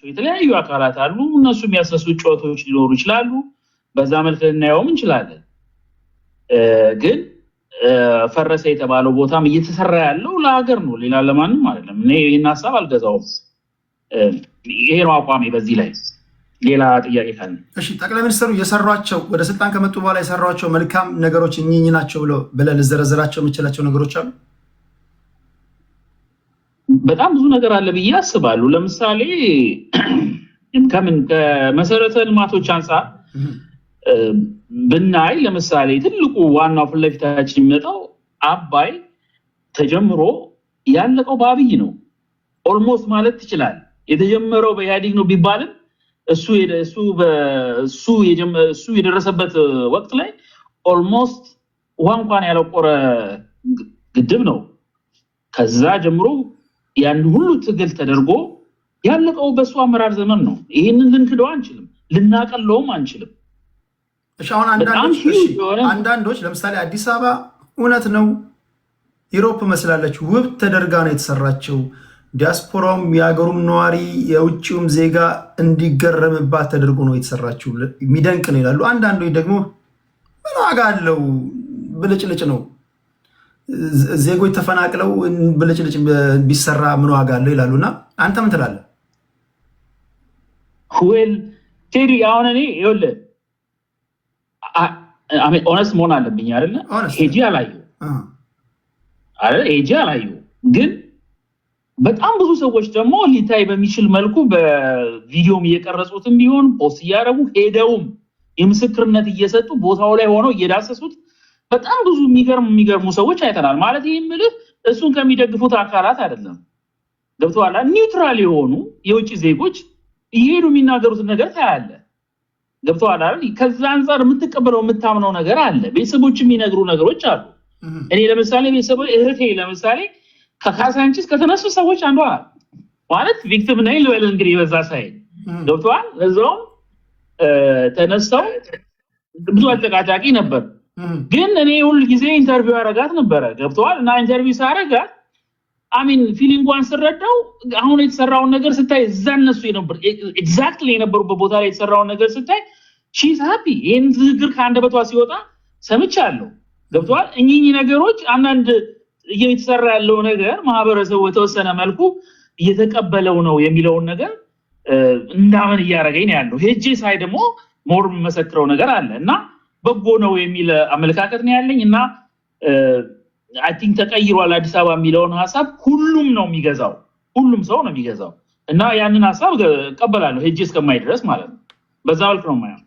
የተለያዩ አካላት አሉ። እነሱ የሚያስነሱ ጩኸቶች ሊኖሩ ይችላሉ። በዛ መልክ ልናየውም እንችላለን። ግን ፈረሰ የተባለው ቦታም እየተሰራ ያለው ለሀገር ነው፣ ሌላ ለማንም አይደለም። እኔ ይህን ሀሳብ አልገዛውም። ይሄ ነው አቋሜ በዚህ ላይ። ሌላ ጥያቄ ካለ? እሺ፣ ጠቅላይ ሚኒስትሩ የሰሯቸው፣ ወደ ስልጣን ከመጡ በኋላ የሰሯቸው መልካም ነገሮች እኚህ ናቸው ብለህ ልዘረዝራቸው የምችላቸው ነገሮች አሉ? በጣም ብዙ ነገር አለ ብዬ አስባለሁ። ለምሳሌ ከምን ከመሰረተ ልማቶች አንጻር ብናይ፣ ለምሳሌ ትልቁ ዋናው ፊት ለፊታችን የሚመጣው አባይ ተጀምሮ ያለቀው በአብይ ነው። Almost ማለት ትችላል። የተጀመረው በኢህአዴግ ነው ቢባልም እሱ የደረሰበት ወቅት ላይ almost ውሃ እንኳን ያላቆረ ግድብ ነው። ከዛ ጀምሮ ያን ሁሉ ትግል ተደርጎ ያለቀው በሱ አመራር ዘመን ነው። ይህንን ልንክደው አንችልም፣ ልናቀለውም አንችልም። እሺ፣ አሁን አንዳንዶች ለምሳሌ አዲስ አበባ እውነት ነው Europe መስላለች፣ ውብ ተደርጋ ነው የተሰራችው፣ ዲያስፖራውም የሀገሩም ነዋሪ የውጭውም ዜጋ እንዲገረምባት ተደርጎ ነው የተሰራችው፣ የሚደንቅ ነው ይላሉ። አንዳንዶች ደግሞ ምን ዋጋ አለው፣ ብልጭልጭ ነው፣ ዜጎች ተፈናቅለው ብልጭልጭ ቢሰራ ምን ዋጋ አለው ይላሉ። እና አንተ ምን ትላለህ? Well ቴዲ፣ አሁን እኔ ይኸውልህ honest መሆን አለብኝ አይደለ? ሄጂ አላየሁም አይደለ? ሄጂ አላየሁም፣ ግን በጣም ብዙ ሰዎች ደግሞ ሊታይ በሚችል መልኩ በቪዲዮም እየቀረጹትም ቢሆን post እያደረጉ ሄደውም የምስክርነት እየሰጡ ቦታው ላይ ሆነው እየዳሰሱት በጣም ብዙ የሚገርሙ የሚገርሙ ሰዎች አይተናል። ማለት ይህ የምልህ እሱን ከሚደግፉት አካላት አይደለም። ገብቶሃል? Neutral የሆኑ የውጭ ዜጎች እየሄዱ የሚናገሩትን ነገር ታያለህ። ገብቶሃል አይደል? ከዛ አንጻር የምትቀበለው የምታምነው ነገር አለ። ቤተሰቦች የሚነግሩ ነገሮች አሉ። እኔ ለምሳሌ ቤተሰቦች፣ እህቴ ለምሳሌ ከካሳንቺስ ከተነሱ ሰዎች አንዷ ማለት victim ነኝ ልበል እንግዲህ በዛ side፣ ገብቶሃል። ለዛውም ተነስተው ብዙ አጨቃጫቂ ነበር። ግን እኔ ሁል ጊዜ interview ያረጋት ነበረ። ገብቶሃል። እና interview ሳረጋት I mean feeling ጓን ስረዳው አሁን የተሰራውን ነገር ስታይ፣ እዛ እነሱ የነበር exactly የነበሩበት ቦታ ላይ የተሰራውን ነገር ስታይ she's happy። ይህን ንግግር ከአንደበቷ ሲወጣ ሰምቻለሁ። ገብቶሃል። እኚህ ነገሮች አንዳንድ እየተሰራ ያለው ነገር ማህበረሰቡ በተወሰነ መልኩ እየተቀበለው ነው የሚለውን ነገር እንዳምን እያደረገኝ ነው ያለው። ሄጄ ሳይ ደግሞ more የምመሰክረው ነገር አለ እና በጎ ነው የሚል አመለካከት ነው ያለኝ። እና I think ተቀይሯል አዲስ አበባ የሚለውን ሀሳብ ሁሉም ነው የሚገዛው፣ ሁሉም ሰው ነው የሚገዛው እና ያንን ሀሳብ እቀበላለሁ ሄጄ እስከማይ ድረስ ማለት ነው። በዛ መልክ ነው የማየው።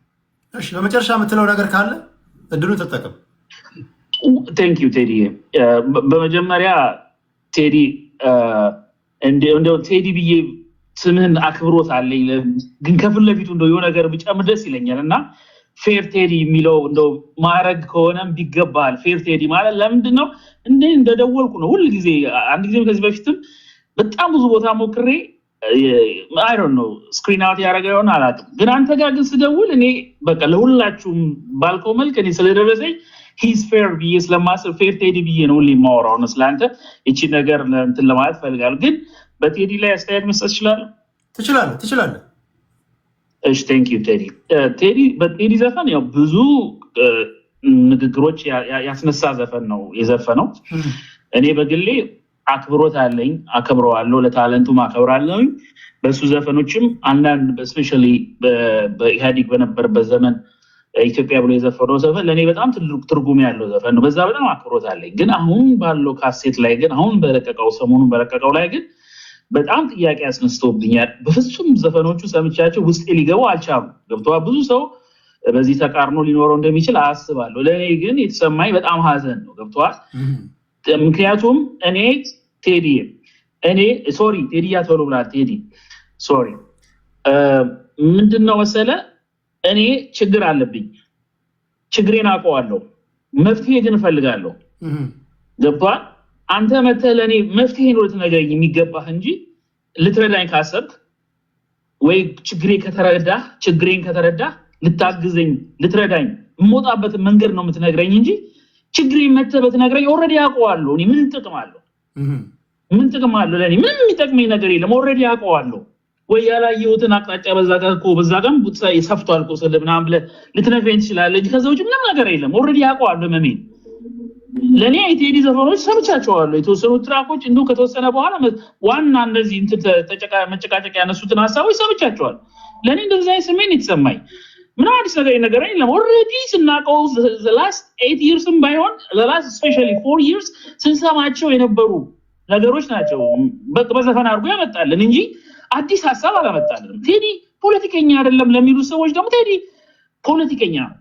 እሺ፣ በመጨረሻ የምትለው ነገር ካለ እድሉን ተጠቀም። Thank you ቴዲ። በመጀመሪያ ቴዲ፣ እንደው ቴዲ ብዬ ስምህን አክብሮት አለኝ፣ ግን ከፊት ለፊቱ እንደው የሆነ ነገር ብጨምር ደስ ይለኛል። እና Fair ቴዲ የሚለው እንደው ማዕረግ ከሆነም ቢገባል። Fair ቴዲ ማለት ለምንድን ነው እንዴ እንደደወልኩ ነው ሁል ጊዜ። አንድ ጊዜም ከዚህ በፊትም በጣም ብዙ ቦታ ሞክሬ I don't know screen out ያደረገ ይሆን አላውቅም። ግን አንተ ጋር ግን ስደውል እኔ በቃ ለሁላችሁም ባልከው መልክ እኔ ስለደረሰኝ he's fair ብዬ ስለማስብ Fair ቴዲ ብዬ ነው ሁሌ የማወራው ነው። ስለአንተ ይቺ ነገር እንትን ለማለት ፈልጋለሁ። ግን በቴዲ ላይ አስተያየት መስጠት እችላለሁ? ትችላለህ፣ ትችላለህ። እሺ፣ thank you ቴዲ። ቴዲ፣ በቴዲ ዘፈን ያው ብዙ ንግግሮች ያስነሳ ዘፈን ነው የዘፈነው። እኔ በግሌ አክብሮት አለኝ፣ አከብረዋለሁ፣ ለ talent ኡም አከብራለሁኝ። በእሱ ዘፈኖችም አንዳንድ especially በኢህአዴግ በነበረበት ዘመን ኢትዮጵያ ብሎ የዘፈነው ዘፈን ለእኔ በጣም ትልቅ ትርጉም ያለው ዘፈን ነው። በዛ በጣም አክብሮት አለኝ። ግን አሁን ባለው ካሴት ላይ ግን፣ አሁን በለቀቀው፣ ሰሞኑን በለቀቀው ላይ ግን በጣም ጥያቄ አስነስቶብኛል። በፍጹም ዘፈኖቹ ሰምቻቸው ውስጤ ሊገቡ አልቻሉም። ገብቶሃል። ብዙ ሰው በዚህ ተቃርኖ ሊኖረው እንደሚችል አስባለሁ። ለእኔ ግን የተሰማኝ በጣም ሀዘን ነው። ገብቶሃል። ምክንያቱም እኔ ቴዲ፣ እኔ sorry ቴዲ ያተሉ ብላል፣ ቴዲ sorry። ምንድን ነው መሰለ፣ እኔ ችግር አለብኝ። ችግሬን አውቀዋለሁ። መፍትሄ ግን እፈልጋለሁ። ገብቶሃል። አንተ መተህ ለእኔ መፍትሄ ነው ልትነግረኝ የሚገባህ እንጂ ልትረዳኝ ካሰብክ ወይ ችግሬ ከተረዳህ፣ ችግሬን ከተረዳህ ልታግዘኝ፣ ልትረዳኝ፣ የምወጣበትን መንገድ ነው የምትነግረኝ እንጂ ችግሬን መተህ ብትነግረኝ already አውቀዋለሁ። እኔ ምን ጥቅም አለው? ምን ጥቅም አለው ለእኔ? ምንም የሚጠቅመኝ ነገር የለም። Already አውቀዋለሁ። ወይ ያላየሁትን አቅጣጫ በዛ ጋር እኮ በዛ ጋርም ሰፍቷል እኮ ስለ ምናምን ብለህ ልትነግረኝ ትችላለህ እንጂ ከዛ ውጭ ምንም ነገር የለም። Already ያውቀዋል ህመሜን። ለእኔ የቴዲ ዘፈኖች ሰምቻቸዋለሁ። የተወሰኑ track ኦች እንዲሁ ከተወሰነ በኋላ ዋና እነዚህ እንትን መጨቃጨቅ ያነሱትን ሀሳቦች ሰምቻቸዋል። ለእኔ እንደዚህ አይነት ስሜት ነው የተሰማኝ። ምንም አዲስ ነገር የነገረኝ የለም። Already ስናውቀው last 8 years ም ባይሆን last especially 4 years ስንሰማቸው የነበሩ ነገሮች ናቸው። በዘፈን አድርጎ ያመጣልን እንጂ አዲስ ሀሳብ አላመጣልንም። ቴዲ ፖለቲከኛ አይደለም ለሚሉ ሰዎች ደግሞ ቴዲ ፖለቲከኛ ነው።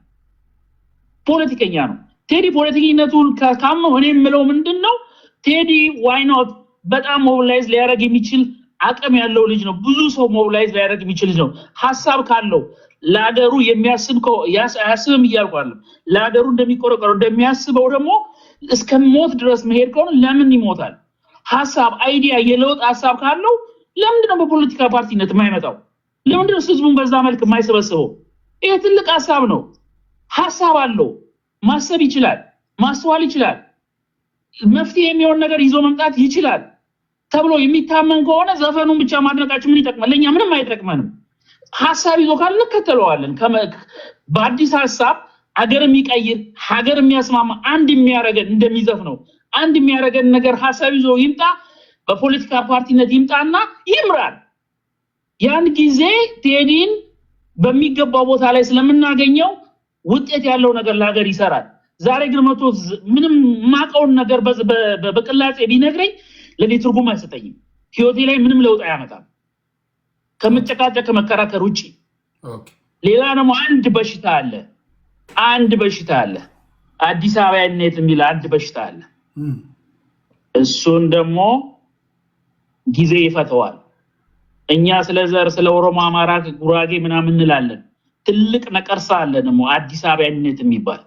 ፖለቲከኛ ነው። ቴዲ ፖለቲከኝነቱን ካመው እኔ የምለው ምንድን ነው፣ ቴዲ why not? በጣም mobilize ሊያደርግ የሚችል አቅም ያለው ልጅ ነው። ብዙ ሰው mobilize ሊያደርግ የሚችል ልጅ ነው። ሀሳብ ካለው፣ ለሀገሩ የሚያስብ፣ አያስብም እያልኩ አይደለም። ለሀገሩ እንደሚቆረቆረው እንደሚያስበው ደግሞ እስከ ሞት ድረስ መሄድ ከሆነ ለምን ይሞታል? ሀሳብ፣ idea፣ የለውጥ ሀሳብ ካለው ለምንድን ነው በፖለቲካ ፓርቲነት የማይመጣው? ለምንድን ነው ህዝቡን በዛ መልክ የማይሰበስበው? ይሄ ትልቅ ሀሳብ ነው። ሀሳብ አለው። ማሰብ ይችላል። ማስተዋል ይችላል። መፍትሄ የሚሆን ነገር ይዞ መምጣት ይችላል ተብሎ የሚታመን ከሆነ ዘፈኑን ብቻ ማድነቃችን ምን ይጠቅማል? ለእኛ ምንም አይጠቅመንም። ሀሳብ ይዞ ካለ እንከተለዋለን። በአዲስ ሀሳብ ሀገር የሚቀይር፣ ሀገር የሚያስማማ፣ አንድ የሚያደርገን እንደሚዘፍነው አንድ የሚያደርገን ነገር ሀሳብ ይዞ ይምጣ፣ በፖለቲካ ፓርቲነት ይምጣና ይምራል። ያን ጊዜ ቴዲን በሚገባው ቦታ ላይ ስለምናገኘው ውጤት ያለው ነገር ለሀገር ይሰራል። ዛሬ ግን መቶ ምንም የማውቀውን ነገር በቅላጼ ቢነግረኝ ለእኔ ትርጉም አይሰጠኝም። ህይወቴ ላይ ምንም ለውጥ አያመጣም ከመጨቃጨቅ ከመከራከር ውጭ። ሌላ ደግሞ አንድ በሽታ አለ። አንድ በሽታ አለ። አዲስ አበባነት የሚል አንድ በሽታ አለ። እሱን ደግሞ ጊዜ ይፈተዋል። እኛ ስለ ዘር፣ ስለ ኦሮሞ፣ አማራ፣ ጉራጌ ምናምን እንላለን። ትልቅ ነቀርሳ አለ ደግሞ አዲስ አበባነት የሚባል።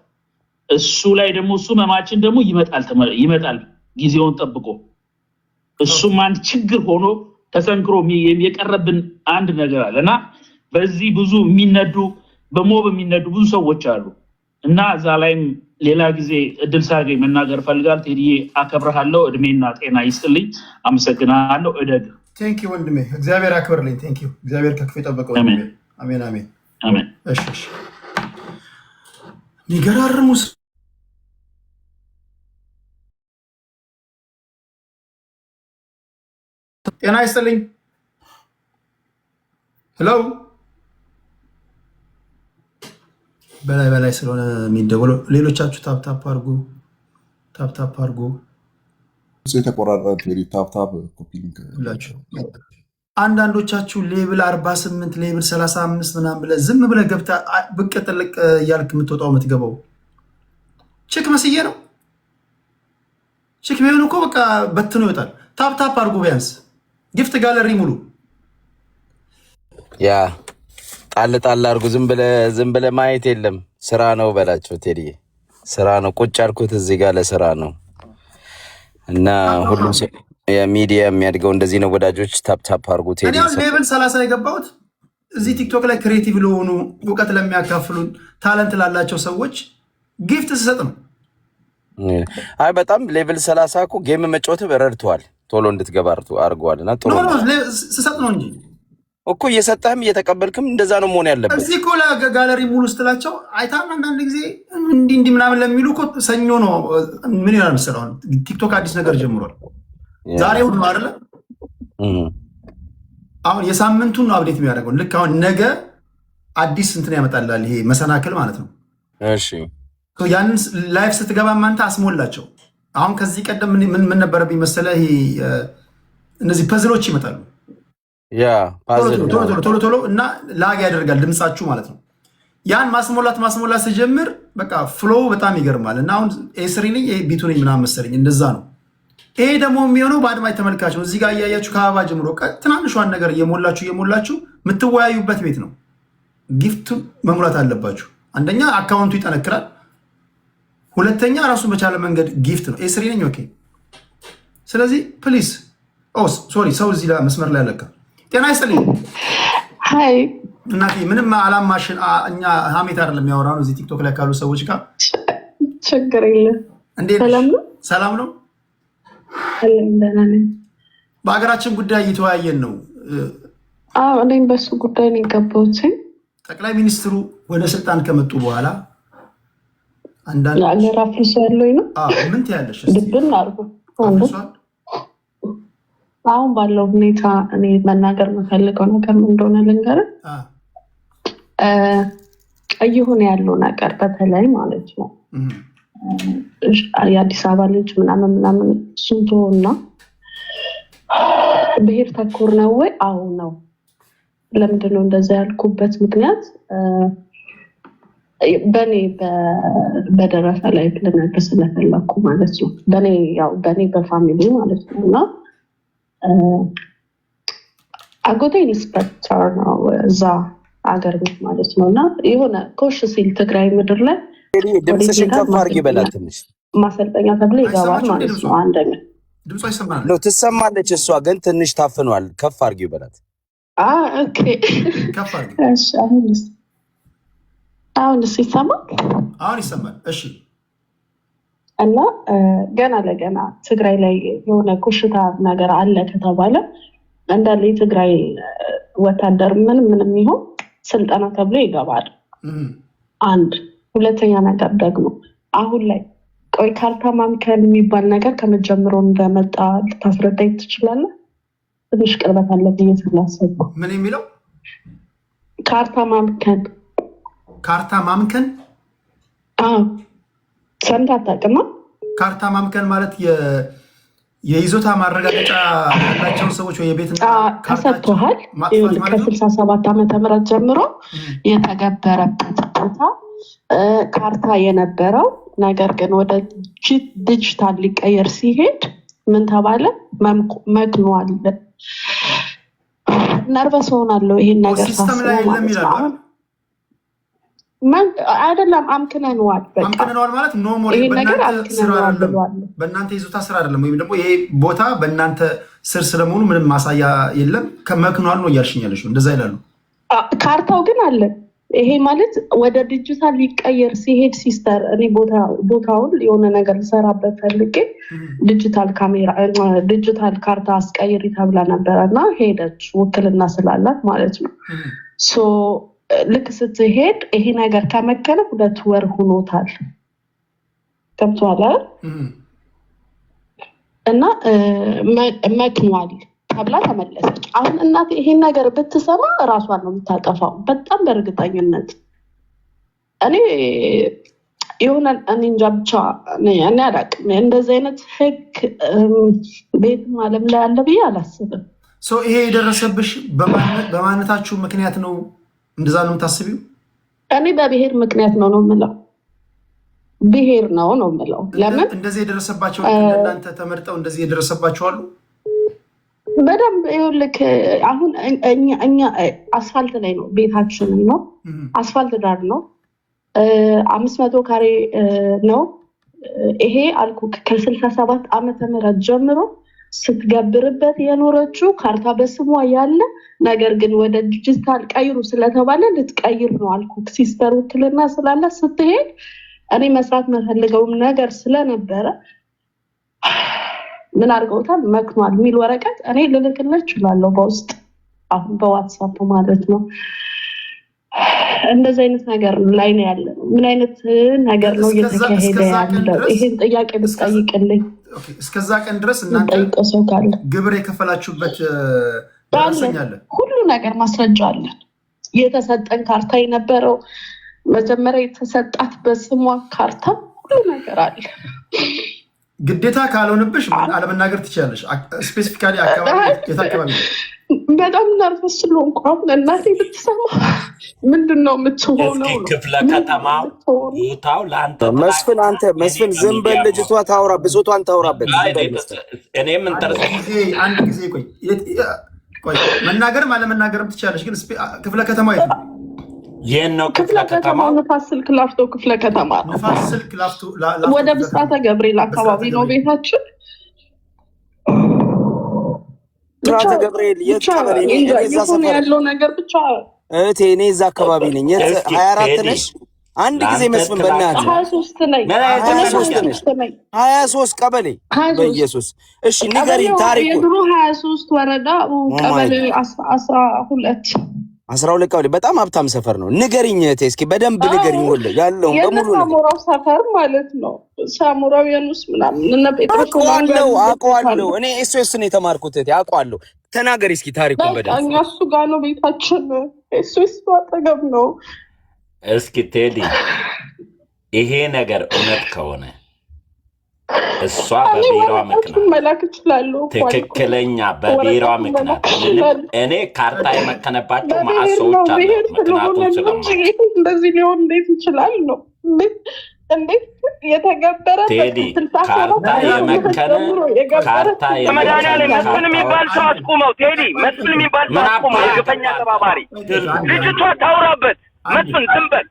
እሱ ላይ ደግሞ እሱ መማችን ደግሞ ይመጣል ይመጣል ጊዜውን ጠብቆ። እሱም አንድ ችግር ሆኖ ተሰንክሮ የቀረብን አንድ ነገር አለ። እና በዚህ ብዙ የሚነዱ፣ በ mob የሚነዱ ብዙ ሰዎች አሉ። እና እዛ ላይም ሌላ ጊዜ እድል ሳገኝ መናገር እፈልጋለሁ። ቴዲዬ አከብርሃለሁ። እድሜና ጤና ይስጥልኝ። አመሰግናለሁ። እደግ። Thank you ወንድሜ፣ እግዚአብሔር አክብርልኝ። Thank you፣ እግዚአብሔር ከክፉ ይጠብቀው ወንድሜ። አሜን አሜን። አሜን። እሺ፣ የሚገራርሙ። ጤና ይስጥልኝ። Hello፣ በላይ በላይ ስለሆነ የሚደውለው ሌሎቻችሁ tap tap አድርጉ፣ tap tap አድርጉ። የተቆራረጠ ቴዲ፣ tap tap copy link። ሁላችሁ። አንዳንዶቻችሁ level 48፣ level 35 ምናምን ብለህ ዝም ብለህ ገብተህ ብቅ ጥልቅ እያልክ የምትወጣው የምትገባው chick መስዬ ነው። Chick ቢሆን እኮ በቃ በትኖ ይወጣል። Tap tap አድርጉ፣ ቢያንስ gift gallery ሙሉ። Yeah፣ ጣል ጣል አድርጉ። ዝም ብለህ ማየት የለም። ስራ ነው በላቸው ቴዲ፣ ስራ ነው። ቁጭ ያልኩት እዚህ ጋር ለስራ ነው። እና ሁሉም ሰው የሚዲያ የሚያድገው እንደዚህ ነው። ወዳጆች tap tap አድርጉ። እኔ ቴዲ አሁን level 30 የገባሁት እዚህ ቲክቶክ ላይ creative ለሆኑ፣ እውቀት ለሚያካፍሉን፣ talent ላላቸው ሰዎች gift ስሰጥ ነው። አይ በጣም level 30 እኮ game መጫወት ረድተዋል። ቶሎ እንድትገባ አድርገዋል። እና ጥሩ No ነው። No፣ ስሰጥ ነው እንጂ። እኮ እየሰጠህም እየተቀበልክም እንደዛ ነው መሆን ያለበት። እዚህ እኮ ጋለሪ ሙሉ ስትላቸው አይታም አንዳንድ ጊዜ እንዲህ እንዲህ ምናምን ለሚሉ እኮ ሰኞ ነው። ምን ይላል መሰለህ፣ አሁን ቲክቶክ አዲስ ነገር ጀምሯል። ዛሬ እሑድ ነው አይደለ? አሁን የሳምንቱን ነው update የሚያደርገው። ልክ አሁን ነገ አዲስ እንትን ያመጣላል፣ ይሄ መሰናክል ማለት ነው። ያንን live ስትገባ አንተ አስሞላቸው። አሁን ከዚህ ቀደም ምን ምን ነበረብኝ መሰለህ? ይሄ እነዚህ puzzle ኦች ይመጣሉ ያ ቶሎ puzzle ቶሎ ቶሎ ቶሎ ቶሎ እና lag ያደርጋል ድምጻችሁ ማለት ነው። ያን ማስሞላት ማስሞላት ስጀምር በቃ flow በጣም ይገርማል። እና አሁን A3 ነኝ B2 ነኝ ምናምን መሰለኝ፣ እንደዛ ነው። ይሄ ደግሞ የሚሆነው በአድማጭ ተመልካች ነው። እዚህ ጋር እያያችሁ ከአበባ ጀምሮ ትናንሿን ነገር እየሞላችሁ እየሞላችሁ የምትወያዩበት ቤት ነው። Gift መሙላት አለባችሁ። አንደኛ account ኡ ይጠነክራል፣ ሁለተኛ ራሱን በቻለ መንገድ gift ነው። A3 ነኝ፣ okay። ስለዚህ please፣ sorry፣ ሰው እዚህ መስመር ላይ አለካ። ጤና ይስጥልኝ። Hi። እናቴ፣ ምንም አላማሽን። እኛ ሀሜት አይደለም የሚያወራ ነው እዚህ ቲክቶክ ላይ ካሉ ሰዎች ጋር። ችግር የለም። እንዴት ነሽ? ሰላም ነው? ሰላም ነው። አለን፣ ደህና ነኝ። በሀገራችን ጉዳይ እየተወያየን ነው። አዎ፣ እኔም በሱ ጉዳይ ነው የገባሁት። ጠቅላይ ሚኒስትሩ ወደ ስልጣን ከመጡ በኋላ አንዳንድ አገር አፍርሶ ያለው ነው። ምን ትያለሽ? ድብን አድርጎ አሁን ባለው ሁኔታ እኔ መናገር የምፈልገው ነገር ምን እንደሆነ ልንገርህ። እየሆነ ያለው ነገር በተለይ ማለት ነው የአዲስ አበባ ልጅ ምናምን ምናምን እሱን ተወውና ብሄር ተኮር ነው ወይ? አዎ ነው። ለምንድን ነው እንደዛ ያልኩበት ምክንያት በእኔ በደረሰ ላይ ልነግርህ ስለፈለኩ ማለት ነው። በእኔ ያው በእኔ በ family ማለት ነው። እና አጎቴ inspector ነው እዛ አገር ቤት ማለት ነው። እና የሆነ ኮሽ ሲል ትግራይ ምድር ላይ ድምፅሽን ከፍ አድርጊ በላት ትንሽ። ማሰልጠኛ ተብሎ ይገባል ማለት ነው። አንደኛ ድምጿ ይሰማል ነው ትሰማለች። እሷ ግን ትንሽ ታፍኗል። ከፍ አድርጊ በላት። Okay። ከፍ አድርጊ። እሺ፣ አሁንስ ይሰማል? አሁን ይሰማል። እሺ። እና ገና ለገና ትግራይ ላይ የሆነ ኮሽታ ነገር አለ ከተባለ እንዳለ የትግራይ ወታደር ምንም ምንም ይሁን ስልጠና ተብሎ ይገባል። አንድ ሁለተኛ ነገር ደግሞ አሁን ላይ ቆይ ካርታ ማምከን የሚባል ነገር ከመጀመሩ እንደመጣ ልታስረዳኝ ትችላለህ? ትንሽ ቅርበት አለ ብዬ ስላሰብኩ። ምን የሚለው? ካርታ ማምከን። ካርታ ማምከን? አዎ፣ ሰምተህ አታውቅማ? ካርታ ማምከን ማለት የይዞታ ማረጋገጫ ያላቸውን ሰዎች ወይ የቤት ተሰጥቶሃል። ከ67 ዓመተ ምህረት ጀምሮ የተገበረበት ቦታ ካርታ የነበረው ነገር ግን ወደ ዲጂታል ሊቀየር ሲሄድ ምን ተባለ? መክኗል። Nervous ሆናለሁ ይሄን ነገር system ላይ የለም ይላሉ። አይደለም፣ አምክነነዋል። በቃ አምክነነዋል ማለት no more ይሄን ነገር በእናንተ ስር አምክነነዋል አይደለም፣ ብለዋል። በእናንተ ይዞታ ስር አይደለም፣ ወይም ደግሞ ይሄ ቦታ በእናንተ ስር ስለመሆኑ ምንም ማሳያ የለም፣ ከመክኗል ነው እያልሽኝ ያለሽው። እንደዛ ይላሉ። ካርታው ግን አለ። ይሄ ማለት ወደ ዲጂታል ሊቀየር ሲሄድ sister፣ እኔ ቦታውን የሆነ ነገር ልሰራበት ፈልጌ ዲጂታል ካሜራ ዲጂታል ካርታ አስቀይሪ ተብላ ነበረ እና ሄደች፣ ውክልና ስላላት ማለት ነው። So ልክ ስትሄድ ይሄ ነገር ከመከነ 2 ወር ሆኖታል። ገብቶሃል አይደል? እና መክኗል ተብላ ተመለሰች። አሁን እናቴ ይሄን ነገር ብትሰማ እራሷን ነው የምታጠፋው፣ በጣም በእርግጠኝነት። እኔ የሆነ እኔ እንጃ ብቻ እኔ አላውቅም። እንደዚህ አይነት ህግ ቤትም ዓለም ላይ አለ ብዬ አላስብም። So ይሄ የደረሰብሽ በማንነታችሁ ምክንያት ነው? እንደዛ ነው የምታስቢው? እኔ በብሔር ምክንያት ነው ነው የምለው። ብሔር ነው ነው የምለው። ለምን እንደዚህ የደረሰባቸው እናንተ ተመርጠው እንደዚህ የደረሰባቸው አሉ? በደንብ። ይኸውልህ፣ አሁን እኛ አስፋልት ላይ ነው ቤታችን ነው፣ አስፋልት ዳር ነው። 500 ካሬ ነው። ይሄ አልኩ ከ67 ዓመተ ምህረት ጀምሮ ስትገብርበት የኖረችው ካርታ በስሟ ያለ ነገር ግን ወደ ዲጂታል ቀይሩ ስለተባለ ልትቀይር ነው አልኩ። Sister ውክልና ስላለ ስትሄድ እኔ መስራት መፈልገውም ነገር ስለነበረ ምን አድርገውታል? መክኗል የሚል ወረቀት እኔ ልልክልህ እችላለሁ በውስጥ፣ አሁን በ WhatsApp ማለት ነው። እንደዚህ አይነት ነገር ላይ ነው ያለ ነው። ምን አይነት ነገር ነው እየተካሄደ ያለው? ይሄን ጥያቄ ብትጠይቅልኝ። እስከዛ ቀን ድረስ እናንተ ጠይቀው ሰው ካለ። ግብር የከፈላችሁበት ደረሰኝ አለ? ሁሉ ነገር ማስረጃ አለን። የተሰጠን ካርታ የነበረው መጀመሪያ የተሰጣት በስሟ ካርታ ሁሉ ነገር አለ። ግዴታ ካልሆነብሽ አለመናገር ትችላለሽ። Specifically አካባቢ የት አካባቢ ነው? በጣም nervous ስለሆንኩ አሁን እናቴ ብትሰማ ምንድን ነው የምትሆነው? እስኪ ነው ክፍለ ከተማው ቦታው ለአንተ መስፍን፣ አንተ መስፍን ዝም በል፣ ልጅቷ ታውራ፣ ብሶቷን ታውራበት። ዝም በል መስፍን። እኔም interest አንድ ጊዜ ቆይ ቆይ፣ መናገርም አለመናገርም ትችላለሽ፣ ግን ክፍለ ከተማ የት ነው? ይህን ነው ክፍለ ክፍለ ከተማው ከተማው ንፋስ ስልክ ላፍቶ ክፍለ ከተማ ነው። ንፋስ ስልክ ላፍቶ ወደ ብስራተ ገብርኤል አካባቢ ነው ቤታችን። ብስራተ ገብርኤል የት ቀበሌ? እኔ እዛ እየሆነ ሰፈር ያለው ነገር ብቻ እህቴ፣ እኔ እዛ አካባቢ ነኝ። የት እስኪ 24 ቴዲ ነሽ? አንድ ጊዜ ለአንተ መስፍን ትላንት በእናትህ። 23 ነኝ። ምን አይነት እኔ ሀያ ሀያ ሶስት ዘመነኛ ነሽ። ሶስት ነኝ። 23 ቀበሌ። 23። በኢየሱስ እሺ፣ ንገሪኝ ቀበሌው ታሪኩን። የድሮ 23 ወረዳ Oh my ቀበሌ 12። 12 ቀበሌ በጣም ሀብታም ሰፈር ነው። ንገሪኝ እህቴ እስኪ በደንብ ንገሪኝ፣ ሁሉ ያለውን የነ በሙሉ ንገሪኝ። ሳሞራው ሰፈር ማለት ነው። ሳሞራው የኑስ ምናምን እነ ጴጥሮስ ምናምን አውቀዋለሁ ያሉበት ቦታ አውቀዋለሁ። ነው። እኔ SOS ነው የተማርኩት እህቴ፣ አውቀዋለሁ። ተናገሪ እስኪ ታሪኩን በቃ በደንብ። እኛ እሱ ጋር ነው ቤታችን። እሱ አጠገብ ነው። እስኪ ቴዲ፣ ይሄ ነገር እውነት ከሆነ እሷ እኔ በብሔሯ ወረቀቱን ምክንያት መላክ እችላለሁ እኮ አልኩህ። ትክክለኛ በብሔሯ ወረቀቱን ምክንያት መላክ ምንም እችላለሁ። እኔ ካርታ የመከነባቸው መዓት በብሔር ነው ሰዎች አሉ። ብሔር ስለሆነ ምክንያቱን ነው እንጂ ስለማውቅ እንደዚህ ሊሆን እንዴት ይችላል ነው። እንዴት እንዴት የተገበረ ቴዲ 67 ካርታ ዓመተ ምህረት የመከነ ጀምሮ የገበረ ካርታ የመከነ መድኃኒዓለም መስፍን የሚባል ካርታዎች ሰው አስቁመው። ቴዲ መስፍን የሚባል ሰው ምን አስቁመው። አባ የግፈኛ ገባ አንተ ተባባሪ ልጅቷ ታውራበት። አንዴ መስፍን ዝም በል።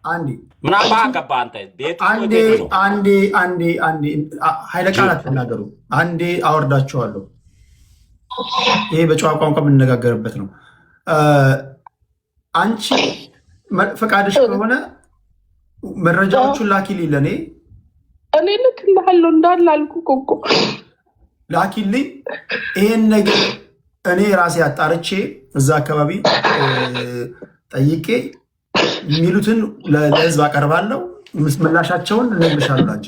አንዴ ምን አባ ገባ አንተ? ቤቱ እኮ አንዴ የቴዲ ነው። አንዴ አንዴ አንዴ ኃይለ ቃል ጅብ አትናገሩ። አንዴ አወርዳችኋለሁ። ይሄ በጨዋ ቋንቋ የምንነጋገርበት ነው። እ፣ አንቺ ፈቃድሽ ከሆነ መረጃዎቹን ላኪልኝ፣ ለእኔ እኔ ልክልሃለሁ እንዳለ አልኩህ እኮ። ላኪልኝ። ይሄን ነገር እኔ ራሴ አጣርቼ እዛ አካባቢ ጠይቄ የሚሉትን ለህዝብ አቀርባለሁ። ምላሻቸውን እነግርሻለሁ አንቺ።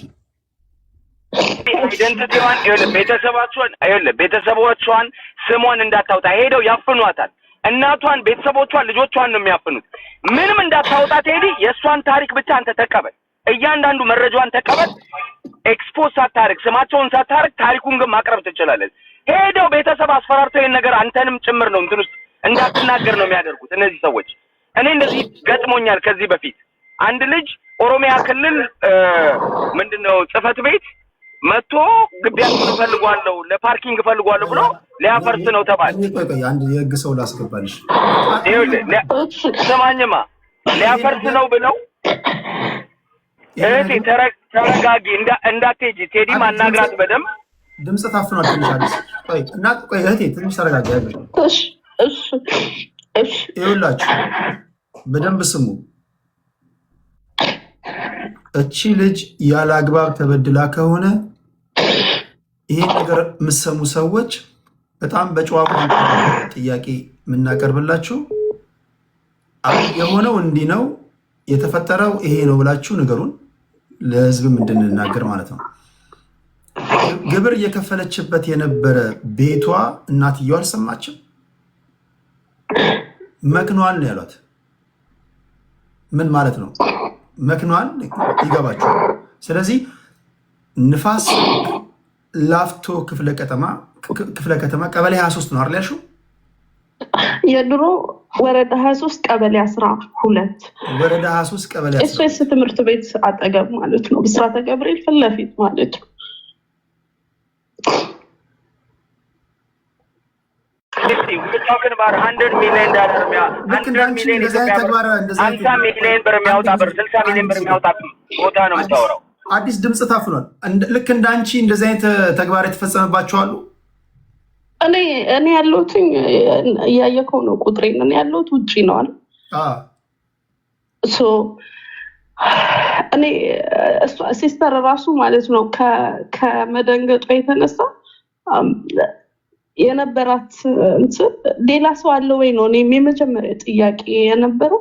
Identity ዋን ይኸውልህ፣ ቤተሰባቿን ይኸውልህ፣ ቤተሰቦቿን ስሟን እንዳታወጣ ሄደው ያፍኗታል። እናቷን፣ ቤተሰቦቿን፣ ልጆቿን ነው የሚያፍኑት። ምንም እንዳታወጣ ቴዲ፣ የእሷን ታሪክ ብቻ አንተ ተቀበል። እያንዳንዱ መረጃዋን ተቀበል። Expose ሳታርግ፣ ስማቸውን ሳታርግ ታሪኩን ግን ማቅረብ ትችላለህ። ሄደው ቤተሰብ አስፈራርተው ይሄን ነገር አንተንም ጭምር ነው እንትን ውስጥ እንዳትናገር ነው የሚያደርጉት እነዚህ ሰዎች። እኔ እንደዚህ ገጥሞኛል ከዚህ በፊት። አንድ ልጅ ኦሮሚያ ክልል ምንድነው ጽህፈት ቤት መጥቶ ግቢያችሁን እፈልጓለሁ፣ ለ parking እፈልጓለሁ ብሎ ሊያፈርስ ነው ተባለ። ቆይ ቆይ፣ አንድ የህግ ሰው ላስገባልሽ። ይኸውልህ ስማኝማ፣ ሊያፈርስ ነው ብለው እህቴ ተረጋጊ፣ እንዳትሄጂ። ቴዲ ማናግራት በደንብ። ድምፅ ታፍኗል ትንሽ አዲስ። ቆይ እና ቆይ እህቴ ትንሽ ተረጋጊ። አይዞሽ። እሺ እሺ እሺ። ይኸውላችሁ በደንብ ስሙ። እቺ ልጅ ያለ አግባብ ተበድላ ከሆነ ይሄን ነገር የምትሰሙ ሰዎች በጣም በጨዋ ቋንቋ ጥያቄ የምናቀርብላችሁ፣ አይ የሆነው እንዲህ ነው፣ የተፈጠረው ይሄ ነው ብላችሁ ንገሩን፣ ለህዝብም እንድንናገር ማለት ነው። ግብር እየከፈለችበት የነበረ ቤቷ እናትየው አልሰማችም። መክኗል ነው ያሏት። ምን ማለት ነው? መክኗል ይገባችኋል። ስለዚህ ንፋስ ላፍቶ ክፍለ ከተማ ቀበሌ 23 ነው አይደል ያልሽው? የድሮ ወረዳ 23 ቀበሌ 12። ወረዳ 23 ቀበሌ 12። SOS ትምህርት ቤት አጠገብ ማለት ነው። ብስራተ ገብርኤል ፊት ለፊት ማለት ነው። We're talking about $100 million. ልክ 100 እንዳንቺ ሚሊዮን እንደዚህ አይነት ኢትዮጵያ ብር ተግባር እንደዚህ አይነት 50 ሚሊዮን ብር የሚያወጣ ብር፣ 60 ሚሊዮን ብር የሚያወጣ ቦታ ነው የምታወራው። አዲስ ድምፅ ታፍኗል። ልክ እንዳንቺ እንደዚህ አይነት ተግባር የተፈጸመባቸው አሉ። እኔ ያለሁትኝ እያየከው ነው ቁጥሬን። እኔ ያለሁት ውጪ ነው አይደል? So እኔ sister ራሱ ማለት ነው ከመደንገጧ የተነሳ የነበራት እንትን ሌላ ሰው አለ ወይ ነው። እኔም የመጀመሪያ ጥያቄ የነበረው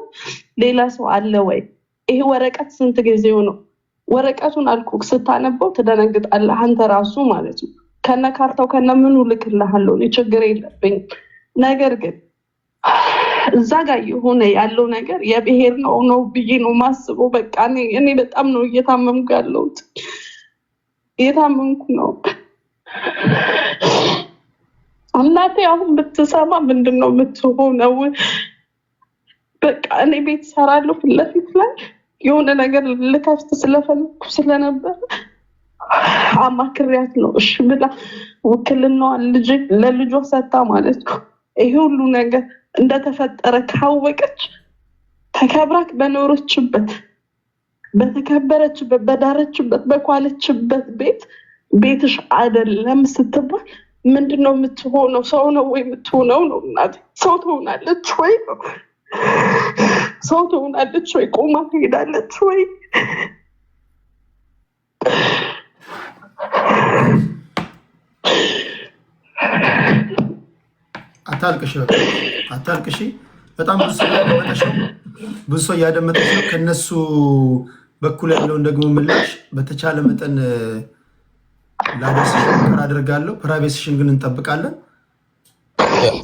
ሌላ ሰው አለ ወይ? ይሄ ወረቀት ስንት ጊዜው ነው? ወረቀቱን አልኩህ ስታነበው ትደነግጣለህ አንተ ራሱ ማለት ነው። ከነ ካርታው ከነ ምኑ ልክልሃለሁ፣ እኔ ችግር የለብኝም። ነገር ግን እዛ ጋር የሆነ ያለው ነገር የብሔር ነው ነው ብዬ ነው ማስበው። በቃ እኔ በጣም ነው እየታመምኩ ያለሁት፣ እየታመምኩ ነው። እናቴ አሁን ብትሰማ ምንድን ነው የምትሆነው? በቃ እኔ ቤት ሰራለሁ ፊት ለፊት ላይ የሆነ ነገር ልከፍት ስለፈለኩ ስለነበር አማክሪያት ነው እሺ ብላ ውክልናዋን ልጅ ለልጇ ሰታ ማለት ነው። ይሄ ሁሉ ነገር እንደተፈጠረ ካወቀች ተከብራክ በኖረችበት፣ በተከበረችበት፣ በዳረችበት፣ በኳለችበት ቤት ቤትሽ አይደለም ስትባል ምንድን ነው የምትሆነው? ሰው ነው ወይ የምትሆነው ነው? እናቴ ሰው ትሆናለች ወይ ነው? ሰው ትሆናለች ወይ? ቆማ ትሄዳለች ወይ? አታልቅሽ፣ በቃ አታልቅሽ። በጣም ብዙ ሰው እያደመጠሽ ነው። ብዙ ሰው እያደመጠሽ ነው። ከነሱ በኩል ያለውን ደግሞ ምላሽ በተቻለ መጠን ላደርስሽ ሙከራ አደርጋለሁ። Privacy ሽን ግን እንጠብቃለን።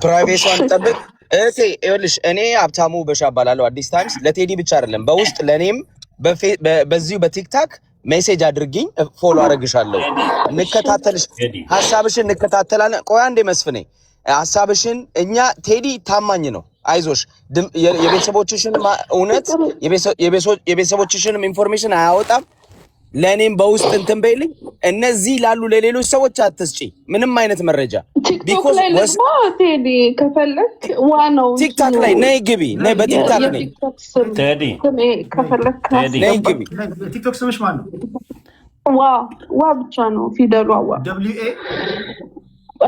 Privacy ዋን ጠብቅ እህቴ። ይኸውልሽ እኔ ሀብታሙ በሻ እባላለሁ። አዲስ ታይምስ ለቴዲ ብቻ አይደለም በውስጥ ለእኔም በዚሁ በ TikTok message አድርጊኝ፣ follow አደርግሻለሁ። እንከታተልሽ፣ ሀሳብሽን እንከታተላለን። ቆይ አንዴ መስፍኔ፣ ሀሳብሽን እኛ ቴዲ ታማኝ ነው። አይዞሽ፣ የቤተሰቦችሽን እውነት የቤተሰቦችሽንም information አያወጣም። ለእኔም በውስጥ እንትን በይልኝ። እነዚህ ላሉ ለሌሎች ሰዎች አትስጪ ምንም አይነት መረጃ። TikTok Because ላይ ልግባ ቴዲ ከፈለክ ዋ ነው TikTok እንትኑ ላይ ነይ ግቢ፣ ነይ በ TikTok ነይ የ TikTok ስም ቴዲ ስሜ ከፈለክ ቴዲ ነይ አስገባ። ግቢ። TikTok ስምሽ ማን ነው? ዋ ዋ ብቻ ነው ፊደሏ ዋ። W A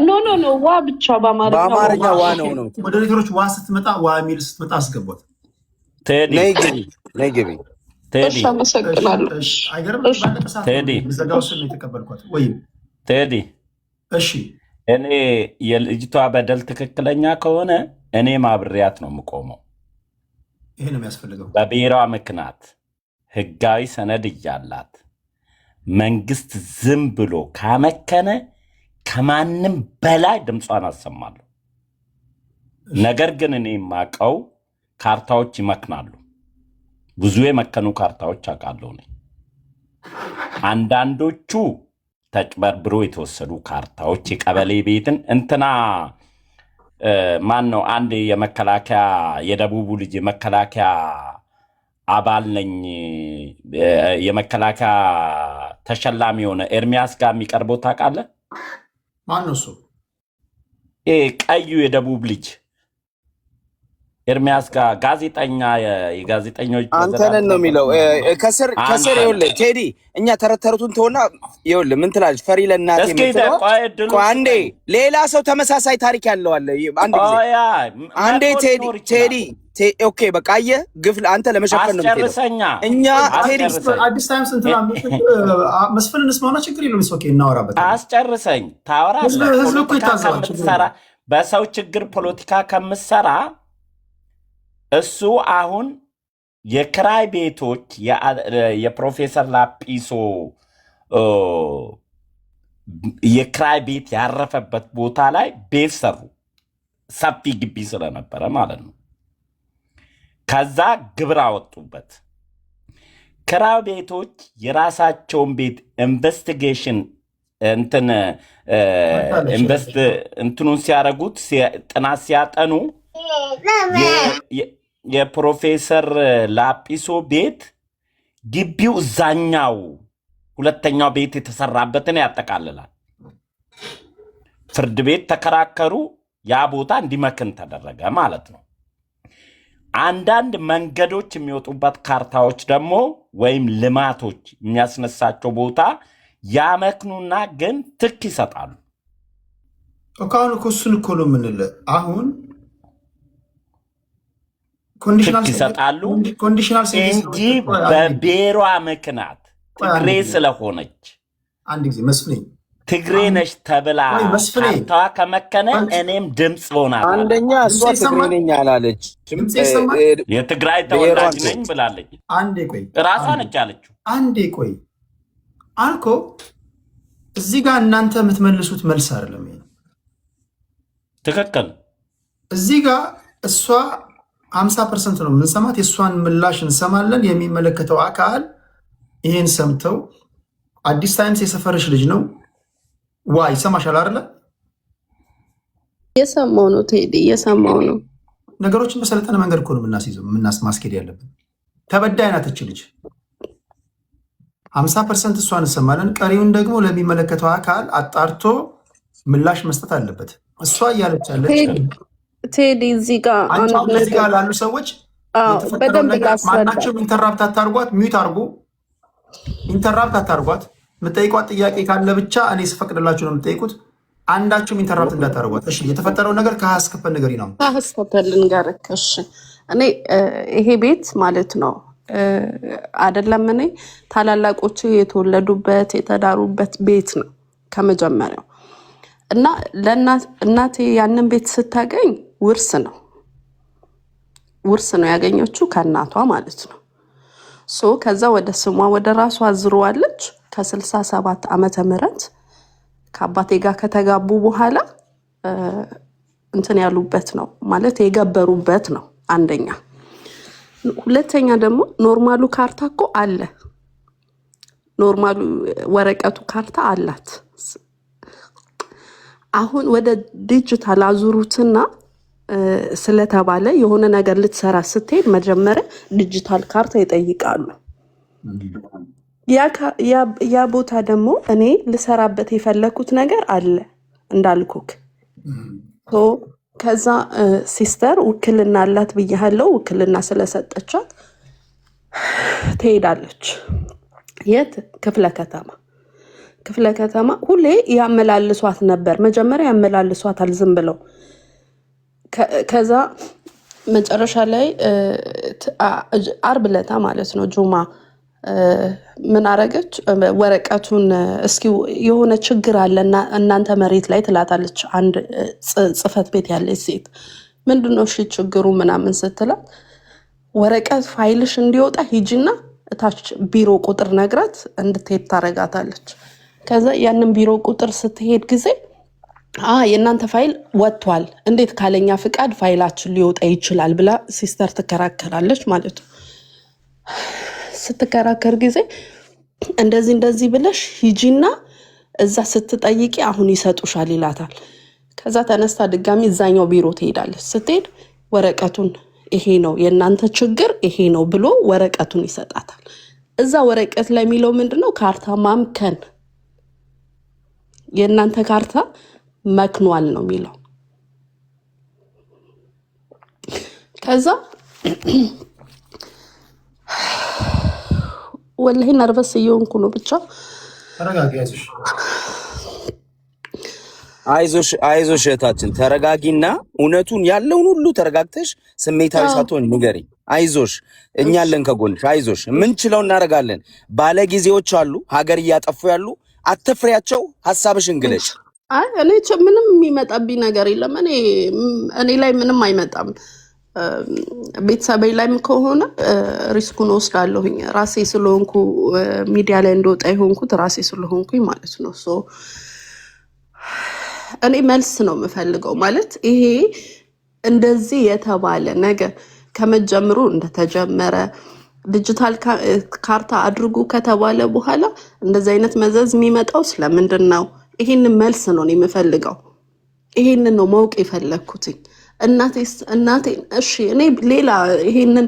No, no, no፣ ዋ ብቻ በአማርኛ ዋ። በአማርኛ ዋ ነው ነው። Moderator ኦች ዋ ስትመጣ ዋ የሚል ስትመጣ አስገቧት። ቴዲ ነይ ግቢ፣ ነይ ግቢ። ቴዲ እሺ አመሰግናለሁ። እሺ፣ አይገርም? እሺ። ባለቀ ሰዓት ነው ቴዲ ዘጋው ስል ነው የተቀበልኳት። ወይም ቴዲ እሺ እኔ የልጅቷ በደል ትክክለኛ ከሆነ እኔ ማብሪያት ነው የምቆመው። ይሄ ነው የሚያስፈልገው። በብሔሯ ምክንያት ህጋዊ ሰነድ እያላት መንግስት ዝም ብሎ ካመከነ ከማንም በላይ ድምጿን አሰማለሁ። ነገር ግን እኔ የማውቀው ካርታዎች ይመክናሉ። ብዙ የመከኑ ካርታዎች አውቃለሁ እኔ። አንዳንዶቹ ተጭበርብሮ የተወሰዱ ካርታዎች የቀበሌ ቤትን እንትና ማን ነው አንድ የመከላከያ የደቡቡ ልጅ የመከላከያ አባል ነኝ የመከላከያ ተሸላሚ የሆነ ኤርሚያስ ጋር የሚቀርበው ታውቃለህ? ማን ነው እሱ? ይሄ ቀዩ የደቡብ ልጅ ኤርሚያስ ጋር ጋዜጠኛ የጋዜጠኞች አንተነን ፕሬዝዳንት ነው ነበር። የሚለው ከስር ከስር አንተነህ። ይኸውልህ ቴዲ፣ እኛ ተረት ተረቱን ተውና ይኸውልህ ምን ትላለች ፈሪ ለእናቴ እስኪ የምትለዋ ቆይ እድሉን ቆይ አንዴ ስጠኝ። ሌላ ሰው ተመሳሳይ ታሪክ ያለው አለ። አንድ ጊዜ ቆያ አንዴ መቶ ቴዲ ሊኖር ቴዲ ይችላል። Okay በቃ አየህ፣ ግፍ አንተ ለመሸፈን ነው የምትሄደው። አስጨርሰኛ እኛ ቴዲ አስጨርሰኝ አዲስ ታይምስ እንትና መስፍን እንስማውና ችግር የለውም። Okay እናወራበታለን። አስጨርሰኝ። ታወራለህ። ህዝብ እኮ ፖለቲካ ይታዘባል። ችግር ከምትሰራ የለውም። በሰው ችግር ፖለቲካ ከምትሰራ እሱ አሁን የክራይ ቤቶች የፕሮፌሰር ላጲሶ የክራይ ቤት ያረፈበት ቦታ ላይ ቤት ሰሩ። ሰፊ ግቢ ስለነበረ ማለት ነው። ከዛ ግብር አወጡበት። ክራይ ቤቶች የራሳቸውን ቤት investigation እንትን invest እንትኑን ሲያደርጉት ጥናት ሲያጠኑ የፕሮፌሰር ላጲሶ ቤት ግቢው እዛኛው ሁለተኛው ቤት የተሰራበትን ያጠቃልላል። ፍርድ ቤት ተከራከሩ። ያ ቦታ እንዲመክን ተደረገ ማለት ነው። አንዳንድ መንገዶች የሚወጡበት ካርታዎች ደግሞ ወይም ልማቶች የሚያስነሳቸው ቦታ ያመክኑና ግን ትክ ይሰጣሉ። እኮ አሁን እኮ እሱን እኮ ነው የምንልህ። አሁን ትክ ይሰጣሉ conditional እንጂ በብሔሯ ምክንያት ትግሬ ስለሆነች አንድ ጊዜ መስፍኔ ትግሬ ነሽ ተብላ ቆይ መስፍኔ ካርታዋ ከመከነ እኔም ድምፅ ሆናታለሁ። አንደኛ እሷ ድምፄ ትግሬ ይሰማል? ነኝ አላለችም። ድምፄ ይሰማል? የትግራይ ብሔሯን ተወላጅ ነኝ ብላለች። አንዴ ቆይ ራሷ ነች ያለችው። አንዴ ቆይ አልኮ እዚህ ጋር እናንተ የምትመልሱት መልስ አይደለም ይሄ። ትክክል። እዚህ ጋር እሷ 50% ነው የምንሰማት፣ የእሷን ምላሽ እንሰማለን። የሚመለከተው አካል ይሄን ሰምተው አዲስ ታይምስ የሰፈርሽ ልጅ ነው ዋ ይሰማሻል አይደለ? እየሰማው ነው ቴዲ፣ እየሰማው ነው። ነገሮችን በሰለጠነ መንገድ እኮ ነው የምናስይዘው ማስኬድ ያለብን። ተበዳይ ናት እች ልጅ። 50% እሷን እንሰማለን። ቀሪውን ደግሞ ለሚመለከተው አካል አጣርቶ ምላሽ መስጠት አለበት። እሷ እያለች ያለች ቴዲ እዚህ ጋር አንቺ አንድ አሁን እዚህ ጋር ነገር ላሉ ሰዎች አዎ፣ የተፈጠረውን በደንብ ነገር ላስረዳ። ማናቸውም interrupt አታርጓት፣ mute አርጉ። Interrupt አታርጓት። የምጠይቋት ጥያቄ ካለ ብቻ እኔ ስፈቅድላችሁ ነው የምጠይቁት። አንዳችሁም interrupt እንዳታርጓት። እሺ፣ የተፈጠረውን ነገር ከሀ እስከ ፐ ንገሪኝ ነው። ከሀ እስከ ፐ ልንገርህ። እሺ እኔ ይሄ ቤት ማለት ነው አይደለም፣ እኔ ታላላቆቼ የተወለዱበት የተዳሩበት ቤት ነው ከመጀመሪያው። እና እናቴ ያንን ቤት ስታገኝ ውርስ ነው፣ ውርስ ነው ያገኘችው ከእናቷ ማለት ነው። So ከዛ ወደ ስሟ ወደ ራሷ አዝረዋለች። ከ67 ዓመተ ምህረት ከአባቴ ጋር ከተጋቡ በኋላ እንትን ያሉበት ነው ማለት የገበሩበት ነው። አንደኛ። ሁለተኛ ደግሞ normal ኡ ካርታ እኮ አለ። Normal ኡ ወረቀቱ ካርታ አላት። አሁን ወደ ዲጂታል አዙሩትና ስለተባለ የሆነ ነገር ልትሰራ ስትሄድ መጀመሪያ ዲጂታል ካርታ ይጠይቃሉ። ያ ቦታ ደግሞ እኔ ልሰራበት የፈለኩት ነገር አለ እንዳልኩክ። So ከዛ sister ውክልና አላት ብያለው። ውክልና ስለሰጠቻት ትሄዳለች። የት? ክፍለ ከተማ። ክፍለ ከተማ ሁሌ ያመላልሷት ነበር። መጀመሪያ ያመላልሷታል ዝም ብለው። ከዛ መጨረሻ ላይ አርብ ለታ ማለት ነው ጁማ ምን አረገች? ወረቀቱን እስኪ የሆነ ችግር አለ እናንተ መሬት ላይ ትላታለች። አንድ ጽሕፈት ቤት ያለች ሴት። ምንድነው እሺ ችግሩ ምናምን ስትላት ወረቀት ፋይልሽ እንዲወጣ ሂጂና እታች ቢሮ ቁጥር ነግራት እንድትሄድ ታረጋታለች። ከዛ ያንን ቢሮ ቁጥር ስትሄድ ጊዜ የእናንተ ፋይል ወጥቷል፣ እንዴት ካለኛ ፍቃድ ፋይላችን ሊወጣ ይችላል ብላ sister ትከራከራለች ማለት ነው። ስትከራከር ጊዜ እንደዚህ እንደዚህ ብለሽ ሂጂና እዛ ስትጠይቂ አሁን ይሰጡሻል ይላታል። ከዛ ተነስታ ድጋሚ እዛኛው ቢሮ ትሄዳለች። ስትሄድ ወረቀቱን ይሄ ነው የእናንተ ችግር ይሄ ነው ብሎ ወረቀቱን ይሰጣታል። እዛ ወረቀት ላይ የሚለው ምንድን ነው? ካርታ ማምከን፣ የእናንተ ካርታ መክኗል ነው የሚለው። ከዛ ወላሂ nervous እየሆንኩ ነው ብቻ። ተረጋጊ፣ አይዞሽ። አይዞሽ አይዞሽ እህታችን ተረጋጊና እውነቱን ያለውን ሁሉ ተረጋግተሽ ስሜታዊ ሳትሆን ንገሪ። አይዞሽ፣ እኛ አለን ከጎንሽ። አይዞሽ፣ ምንችለው እናደርጋለን። ባለጊዜዎች አሉ፣ ሀገር እያጠፉ ያሉ። አትፍሪያቸው፣ ሀሳብሽን ግለጭ። አይ እኔ ምንም የሚመጣብኝ ነገር የለም። እኔ ላይ ምንም አይመጣም። ቤተሰቤ ላይም ከሆነ risk ኡን ወስዳለሁኝ። ራሴ ስለሆንኩ ሚዲያ ላይ እንደወጣ የሆንኩት ራሴ ስለሆንኩኝ ማለት ነው። So እኔ መልስ ነው የምፈልገው። ማለት ይሄ እንደዚህ የተባለ ነገር ከመጀመሩ እንደተጀመረ ዲጂታል ካርታ አድርጉ ከተባለ በኋላ እንደዚህ አይነት መዘዝ የሚመጣው ስለምንድን ነው? ይሄንን መልስ ነው እኔ የምፈልገው። ይሄንን ነው ማወቅ የፈለግኩትኝ። እናቴ እሺ እኔ ሌላ ይሄንን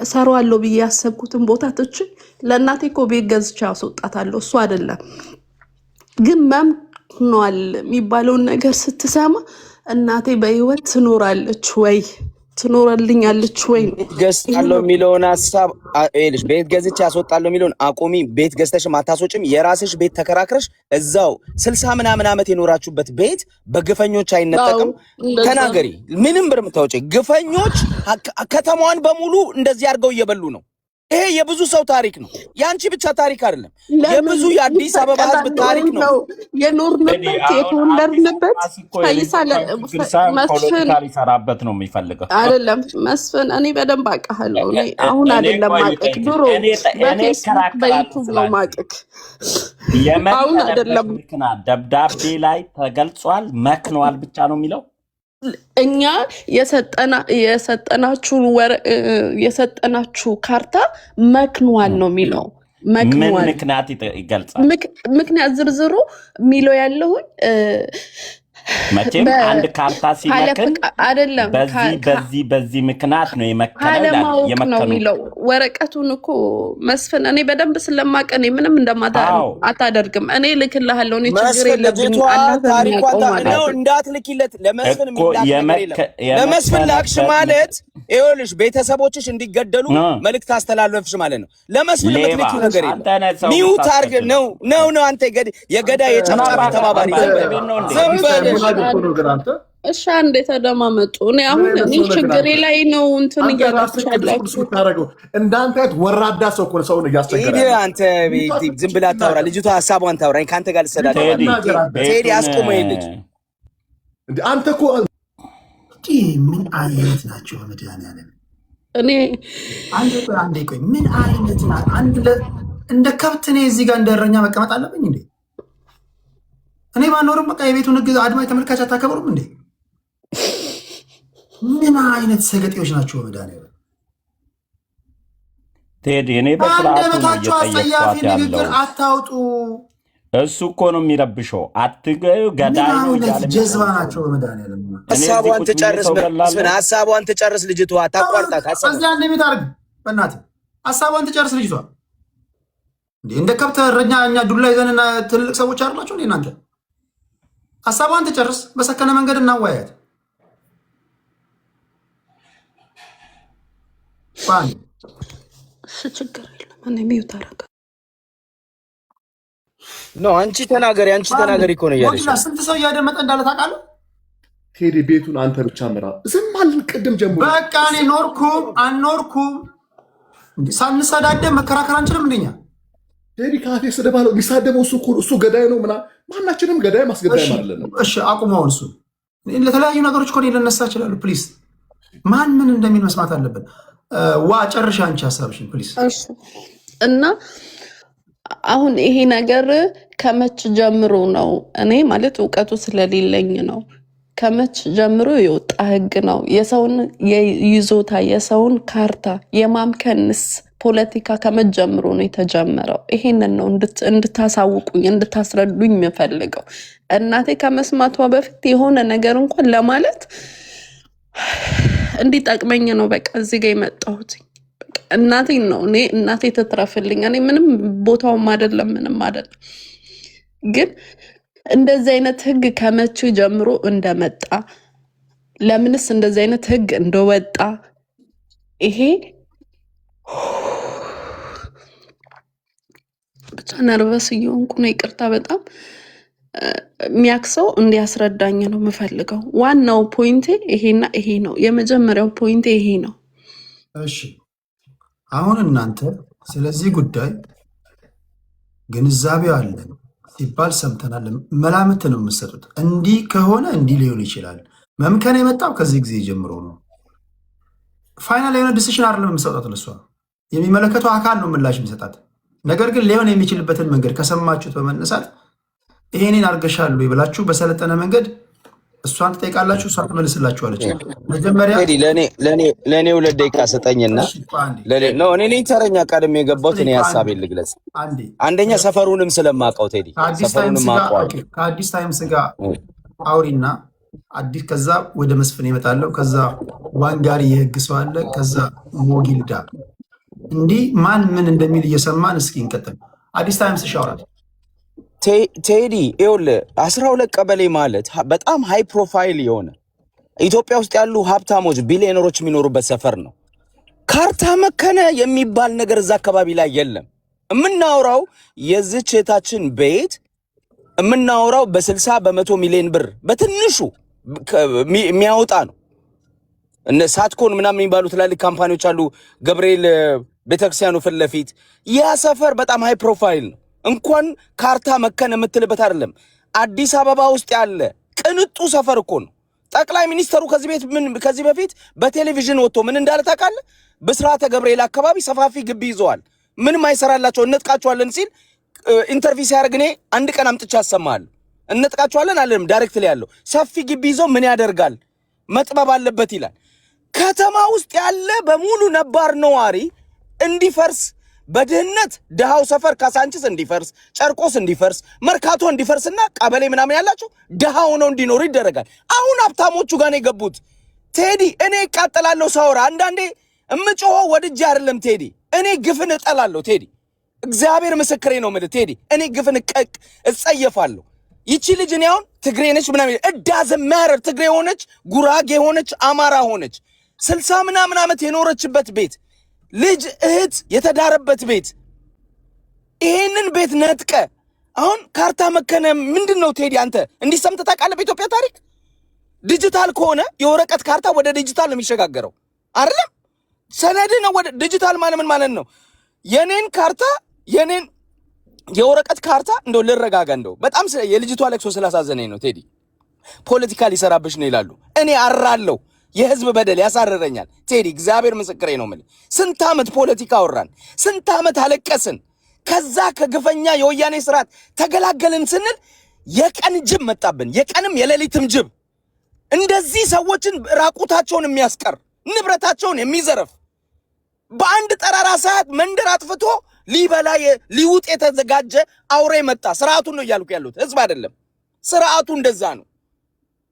እሰራዋለሁ ብዬ ያሰብኩትን ቦታ ትቼ ለእናቴ እኮ ቤት ገዝቼ አስወጣታለሁ። እሱ አይደለም ግን መምክኗል የሚባለውን ነገር ስትሰማ እናቴ በህይወት ትኖራለች ወይ ትኖረልኛለች ወይ ነው። ቤት ገዝታለሁ የሚለውን ሀሳብ ይኸውልሽ፣ ቤት ገዝቼ አስወጣለሁ የሚለውን አቁሚ። ቤት ገዝተሽም አታስወጭም። የራስሽ ቤት ተከራክረሽ እዛው 60 ምናምን ዓመት የኖራችሁበት ቤት በግፈኞች አይነጠቅም። እንደዛ ተናገሪ። ምንም ብር የምታወጪ ግፈኞች ከተማዋን በሙሉ እንደዚህ አድርገው እየበሉ ነው። ይሄ የብዙ ሰው ታሪክ ነው። የአንቺ ብቻ ታሪክ አይደለም። ለምን የብዙ የአዲስ አበባ ህዝብ ይፈቀዳል ታሪክ ነው። ነው ቴዲ የኖርንበት አሁን አዲስ የተወለድንበት አበባ እኮ ፈይሳ የልጅቷን ችግር ሳይሆን መስፍን ፖለቲካ ሊሰራበት ነው የሚፈልገው። አይደለም መስፍን፣ እኔ በደንብ አውቃለሁ። እኔ አሁን እኔ አይደለም ቆይ ማቅክ፣ ልጠይቅሽ። ድሮ እኔ በፌስቡክ እከራከራለሁ በዩቱብ ነው ስላንቺ ማቅክ። አሁን የመከነበት አይደለም። ምክንያት ደብዳቤ ላይ ተገልጿል። መክነዋል ብቻ ነው የሚለው። እኛ የሰጠናችሁ ካርታ መክኗል ነው የሚለው። ምን መክኗል ምክንያት ይገልጻል? ምክንያት ዝርዝሩ የሚለው ያለሁኝ መቼም አንድ ካርታ ሲመክን አይደለም በዚህ በዚህ በዚህ ምክንያት ነው የመከነው ይላል። ካለማወቅ ነው የመከኑ የሚለው ወረቀቱን እኮ መስፍን፣ እኔ በደንብ ስለማውቅ እኔ ምንም እንደማታ አታደርግም። እኔ እልክልሃለሁ። እኔ ችግር መስፍን የለብኝም። ልጅቷ አላህ ታሪኳን በሚያውቀው ማለት ነው ነው። እንዳትልኪለት። ለመስፍን እኮ የሚላክ ነገር የለም። ለመስፍን ላክሽ የመከነበት ማለት ይኸውልሽ ቤተሰቦችሽ እንዲገደሉ መልእክት አስተላለፍሽ ማለት ነው። ለመስፍን ሌባ የምትልኪው ነገር የለም። አንተ ነህ ሰው mute አድርግ የምታስገድለው። ነው ነው ነው አንተ የገዳይ የጨፍጫፊ ተባባሪ። ዝም በል ቤት ነው እንዴ? ዝም በል። ሰው ነህ እኮ ነው ግን አንተ እሺ አንዴ ተደማመጡ። እኔ ምን አሁን አይነት እኔ ሰው ነህ ግን ችግሬ አንተ? ላይ ነው እንትን አንተ እያላችሁ ራስህ ቅዱስ ቅዱስ ያላችሁ። የምታደርገው እንዳንተ አይነት ወራዳ ሰው እኮ ነው ሰውን እያስቸገረ ሂድ ያለው። አንተ ልጅቷ ዝም ብለህ አታውራ። ትናገር፣ ልጅቷ ሀሳቧን ታውራ። እኔ ከአንተ ጋር ልሰዳደብ ቴዲ አይደለም። ትናገር አንተ። ቴዲ ቤቱን አስቁመው ይሄን ልጅ። እንደ አንተ እኮ ይህ ምን አይነት ናቸው? በመድኃኒዓለም እኔ አንዴ ቆይ፣ አንዴ ቆይ። ምን አይነት አንድ እንደ ከብት እኔ እዚህ ጋር እንደ እረኛ መቀመጥ አለብኝ እንዴ? እኔ ባኖርም በቃ የቤቱን ሕግ አድማጭ ተመልካች አታከብሩም እንዴ? ምን አይነት ሰገጤዎች ናቸው? በመድኃኒዓለም ቴዲ እኔ በስርዓቱ ነው አንደበታቸው አስጸያፊ እየጠየቅኳት ንግግር ያለው። አታውጡ። እሱ እኮ ነው የሚረብሸው። አትገዩ ምን ገዳይ ነው አይነት እያለ ጀዝባ የሚጮኸው ሰው ናቸው? ነው። በመድኃኒዓለም እኔ እዚህ ሀሳቧን ቁጭ ብዬ ትጨርስ ሰው መስፍን፣ ገላለሁ። ሀሳቧን ትጨርስ ልጅቷ። ታቋርጣት ሀሳቧን። እዚህ አንድ ቤት አድርግ፣ በእናትህ ሀሳቧን ትጨርስ ልጅቷ። እንዴ እንደ ከብት እረኛ እኛ ዱላ ይዘንና ትልልቅ ሰዎች አይደላችሁ እንዴ እናንተ? ሀሳቧን ትጨርስ፣ በሰከነ መንገድ እናወያያት። ቆይ እሺ ችግር የለም። እኔ mute አደርጋለሁ። No አንቺ ተናገሪ፣ አንቺ አንዴ ተናገሪ እኮ ነው እያለሽ ሞኪላ ነው። ስንት ሰው እያደመጠ እንዳለ ታውቃለህ? ቴዲ ቤቱን አንተ ብቻ ምራ። ዝም አልን ቅድም ጀምሮ። በቃ እኔ ኖርኩም አልኖርኩም እንዴ ሳንሰዳደብ መከራከር አንችልም እንደኛ? ቴዲ ካፌ ስድብ አለው። የሚሳደበው እሱ እኮ ነው። እሱ ገዳይ ነው ምናምን። ማናችንም ገዳይ እሺ ማስገዳይም አይደለንም። እሺ፣ አቁመውን እሱ ለተለያዩ ነገሮች እኮ እኔ ልነሳ እችላለሁ። Please ማን ምን እንደሚል መስማት አለብን። ዋ ጨርሻ አንቺ ሀሳብሽን please። እሺ እና አሁን ይሄ ነገር ከመች ጀምሮ ነው? እኔ ማለት እውቀቱ ስለሌለኝ ነው። ከመች ጀምሮ የወጣ ህግ ነው? የሰውን የይዞታ የሰውን ካርታ የማምከንስ ፖለቲካ ከመች ጀምሮ ነው የተጀመረው? ይሄንን ነው እንድታሳውቁኝ እንድታስረዱኝ የምፈልገው። እናቴ ከመስማቷ በፊት የሆነ ነገር እንኳን ለማለት እንዲጠቅመኝ ነው በቃ እዚህ ጋር የመጣሁት። በቃ እናቴን ነው እኔ እናቴ ትትረፍልኝ። እኔ ምንም ቦታውም አይደለም ምንም አይደለም፣ ግን እንደዚህ አይነት ህግ ከመቼ ጀምሮ እንደመጣ ለምንስ እንደዚህ አይነት ህግ እንደወጣ ይሄ ብቻ nervous እየሆንኩ ነው። ይቅርታ በጣም የሚያክሰው እንዲያስረዳኝ ነው የምፈልገው። ዋናው point ኤ ይሄና ይሄ ነው። የመጀመሪያው point ኤ ይሄ ነው። እሺ አሁን እናንተ ስለዚህ ጉዳይ ግንዛቤው አለን ሲባል ሰምተናል። መላምት ነው የምትሰጡት። እንዲህ ከሆነ እንዲህ ሊሆን ይችላል። መምከን የመጣው ከዚህ ጊዜ ጀምሮ ነው። Final የሆነ decision አይደለም የምሰጣት ለሷ፣ የሚመለከተው አካል ነው ምላሽ የሚሰጣት። ነገር ግን ሊሆን የሚችልበትን መንገድ ከሰማችሁት በመነሳት ይሄንን አድርገሻል ወይ ብላችሁ በሰለጠነ መንገድ እሷን ትጠይቃላችሁ፣ እሷ ትመልስላችኋለች። መጀመሪያ ቴዲ ለእኔ 2 ደቂቃ ስጠኝና እሺ፣ ቆይ አንዴ ነው እኔ ነኝ ተረኛ ቀድሜ የገባሁት። እኔ ቆይ አንዴ ሀሳቤን ልግለጽ። አንዴ አንደኛ ሰፈሩንም ስለማውቀው ቴዲ ከአዲስ ታይምስ ሰፈሩንም ጋር አውቀዋለሁ። Okay፣ ከአዲስ ታይምስ ጋር አውሪና አዲስ ከዛ ወደ መስፍን ይመጣለሁ። ከዛ ዋንጋሪ የህግ ሰው አለ። ከዛ ሞጊልዳ እንዲህ ማን ምን እንደሚል እየሰማን እስኪ እንቀጥል። አዲስ ታይምስ ሻውራል። ቴዲ ይኸውልህ 12 ቀበሌ ማለት በጣም high profile የሆነ ኢትዮጵያ ውስጥ ያሉ ሀብታሞች ቢሊዮነሮች የሚኖሩበት ሰፈር ነው። ካርታ መከነ የሚባል ነገር እዛ አካባቢ ላይ የለም። የምናወራው የዚች እህታችን ቤት የምናወራው በ60 በ100 ሚሊዮን ብር በትንሹ የሚያወጣ ነው። እነ ሳትኮን ምናምን የሚባሉ ትላልቅ company ዎች አሉ። ገብርኤል ቤተክርስቲያኑ ፊት ለፊት ያ ሰፈር በጣም high profile ነው። እንኳን ካርታ መከነ የምትልበት አይደለም። አዲስ አበባ ውስጥ ያለ ቅንጡ ሰፈር እኮ ነው። ጠቅላይ ሚኒስተሩ ከዚህ ቤት ምን ከዚህ በፊት በቴሌቪዥን ወጥቶ ምን እንዳለ ታውቃለህ? ብስራተ ገብርኤል አካባቢ ሰፋፊ ግቢ ይዘዋል፣ ምንም አይሰራላቸው እነጥቃቸዋለን ሲል interview ሲያደርግ እኔ አንድ ቀን አምጥቼ አሰማሃለሁ። እነጥቃቸዋለን አለንም direct ላይ ያለው ሰፊ ግቢ ይዘው ምን ያደርጋል መጥበብ አለበት ይላል። ከተማ ውስጥ ያለ በሙሉ ነባር ነዋሪ እንዲፈርስ በድህነት ድሃው ሰፈር ካሳንችስ እንዲፈርስ፣ ጨርቆስ እንዲፈርስ፣ መርካቶ እንዲፈርስና ቀበሌ ምናምን ያላቸው ድሃ ሆነው እንዲኖሩ ይደረጋል። አሁን ሀብታሞቹ ጋር ነው የገቡት። ቴዲ እኔ እቃጠላለሁ ሳወራ አንዳንዴ እምጮኸው ወድጄ አይደለም ቴዲ፣ እኔ ግፍን እጠላለሁ ቴዲ፣ እግዚአብሔር ምስክሬ ነው የምልህ ቴዲ፣ እኔ ግፍን እጸየፋለሁ። ይቺ ልጅ እኔ አሁን ትግሬ ነች ምናምን it doesn't matter ትግሬ ሆነች፣ ጉራጌ ሆነች፣ አማራ ሆነች 60 ምናምን ዓመት የኖረችበት ቤት ልጅ እህት የተዳረበት ቤት ይሄንን ቤት ነጥቀ አሁን ካርታ መከነ ምንድን ነው ቴዲ? አንተ እንዲህ ሰምተህ ታውቃለህ? በኢትዮጵያ ታሪክ ዲጂታል ከሆነ የወረቀት ካርታ ወደ ዲጂታል ነው የሚሸጋገረው አይደለም? ሰነድ ነው ወደ ዲጂታል ማለት ምን ማለት ነው? የኔን ካርታ፣ የኔን የወረቀት ካርታ፣ እንደው ልረጋጋ፣ እንደው በጣም የልጅቷ ለቅሶ ስላሳዘነኝ ነው ቴዲ። ፖለቲካ ሊሰራብሽ ነው ይላሉ። እኔ አራለሁ። የህዝብ በደል ያሳርረኛል ቴዲ፣ እግዚአብሔር ምስክሬ ነው የምልህ። ስንት ዓመት ፖለቲካ አወራን፣ ስንት ዓመት አለቀስን። ከዛ ከግፈኛ የወያኔ ስርዓት ተገላገልን ስንል የቀን ጅብ መጣብን፣ የቀንም የሌሊትም ጅብ። እንደዚህ ሰዎችን ራቁታቸውን የሚያስቀር፣ ንብረታቸውን የሚዘረፍ፣ በአንድ ጠራራ ሰዓት መንደር አጥፍቶ ሊበላ ሊውጥ የተዘጋጀ አውሬ መጣ። ስርዓቱን ነው እያልኩ ያሉት፣ ህዝብ አይደለም። ስርዓቱ እንደዛ ነው።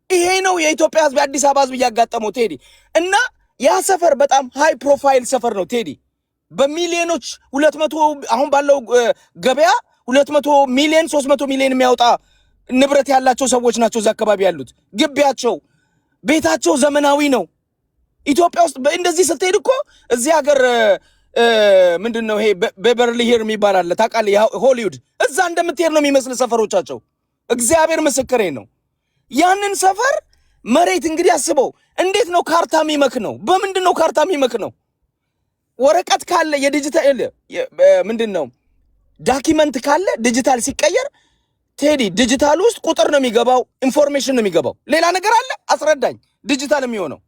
ይሄ ነው የኢትዮጵያ ህዝብ፣ የአዲስ አበባ ህዝብ እያጋጠመው ቴዲ። እና ያ ሰፈር በጣም high profile ሰፈር ነው ቴዲ። በሚሊዮኖች፣ 200፣ አሁን ባለው ገበያ 200 ሚሊዮን፣ 300 ሚሊዮን የሚያወጣ ንብረት ያላቸው ሰዎች ናቸው እዛ አካባቢ ያሉት። ግቢያቸው፣ ቤታቸው ዘመናዊ ነው። ኢትዮጵያ ውስጥ እንደዚህ ስትሄድ እኮ እዚህ ሀገር ምንድን ነው ይሄ Beverly Hill የሚባል አለ ታውቃለህ? ሆሊውድ እዛ እንደምትሄድ ነው የሚመስል ሰፈሮቻቸው። እግዚአብሔር ምስክሬ ነው። ያንን ሰፈር መሬት እንግዲህ አስበው፣ እንዴት ነው ካርታ የሚመክነው? በምንድን ነው ካርታ የሚመክነው? ወረቀት ካለ፣ የዲጂታል ምንድን ነው document ካለ ዲጂታል ሲቀየር ቴዲ ዲጂታል ውስጥ ቁጥር ነው የሚገባው፣ information ነው የሚገባው። ሌላ ነገር አለ? አስረዳኝ። ዲጂታል የሚሆነው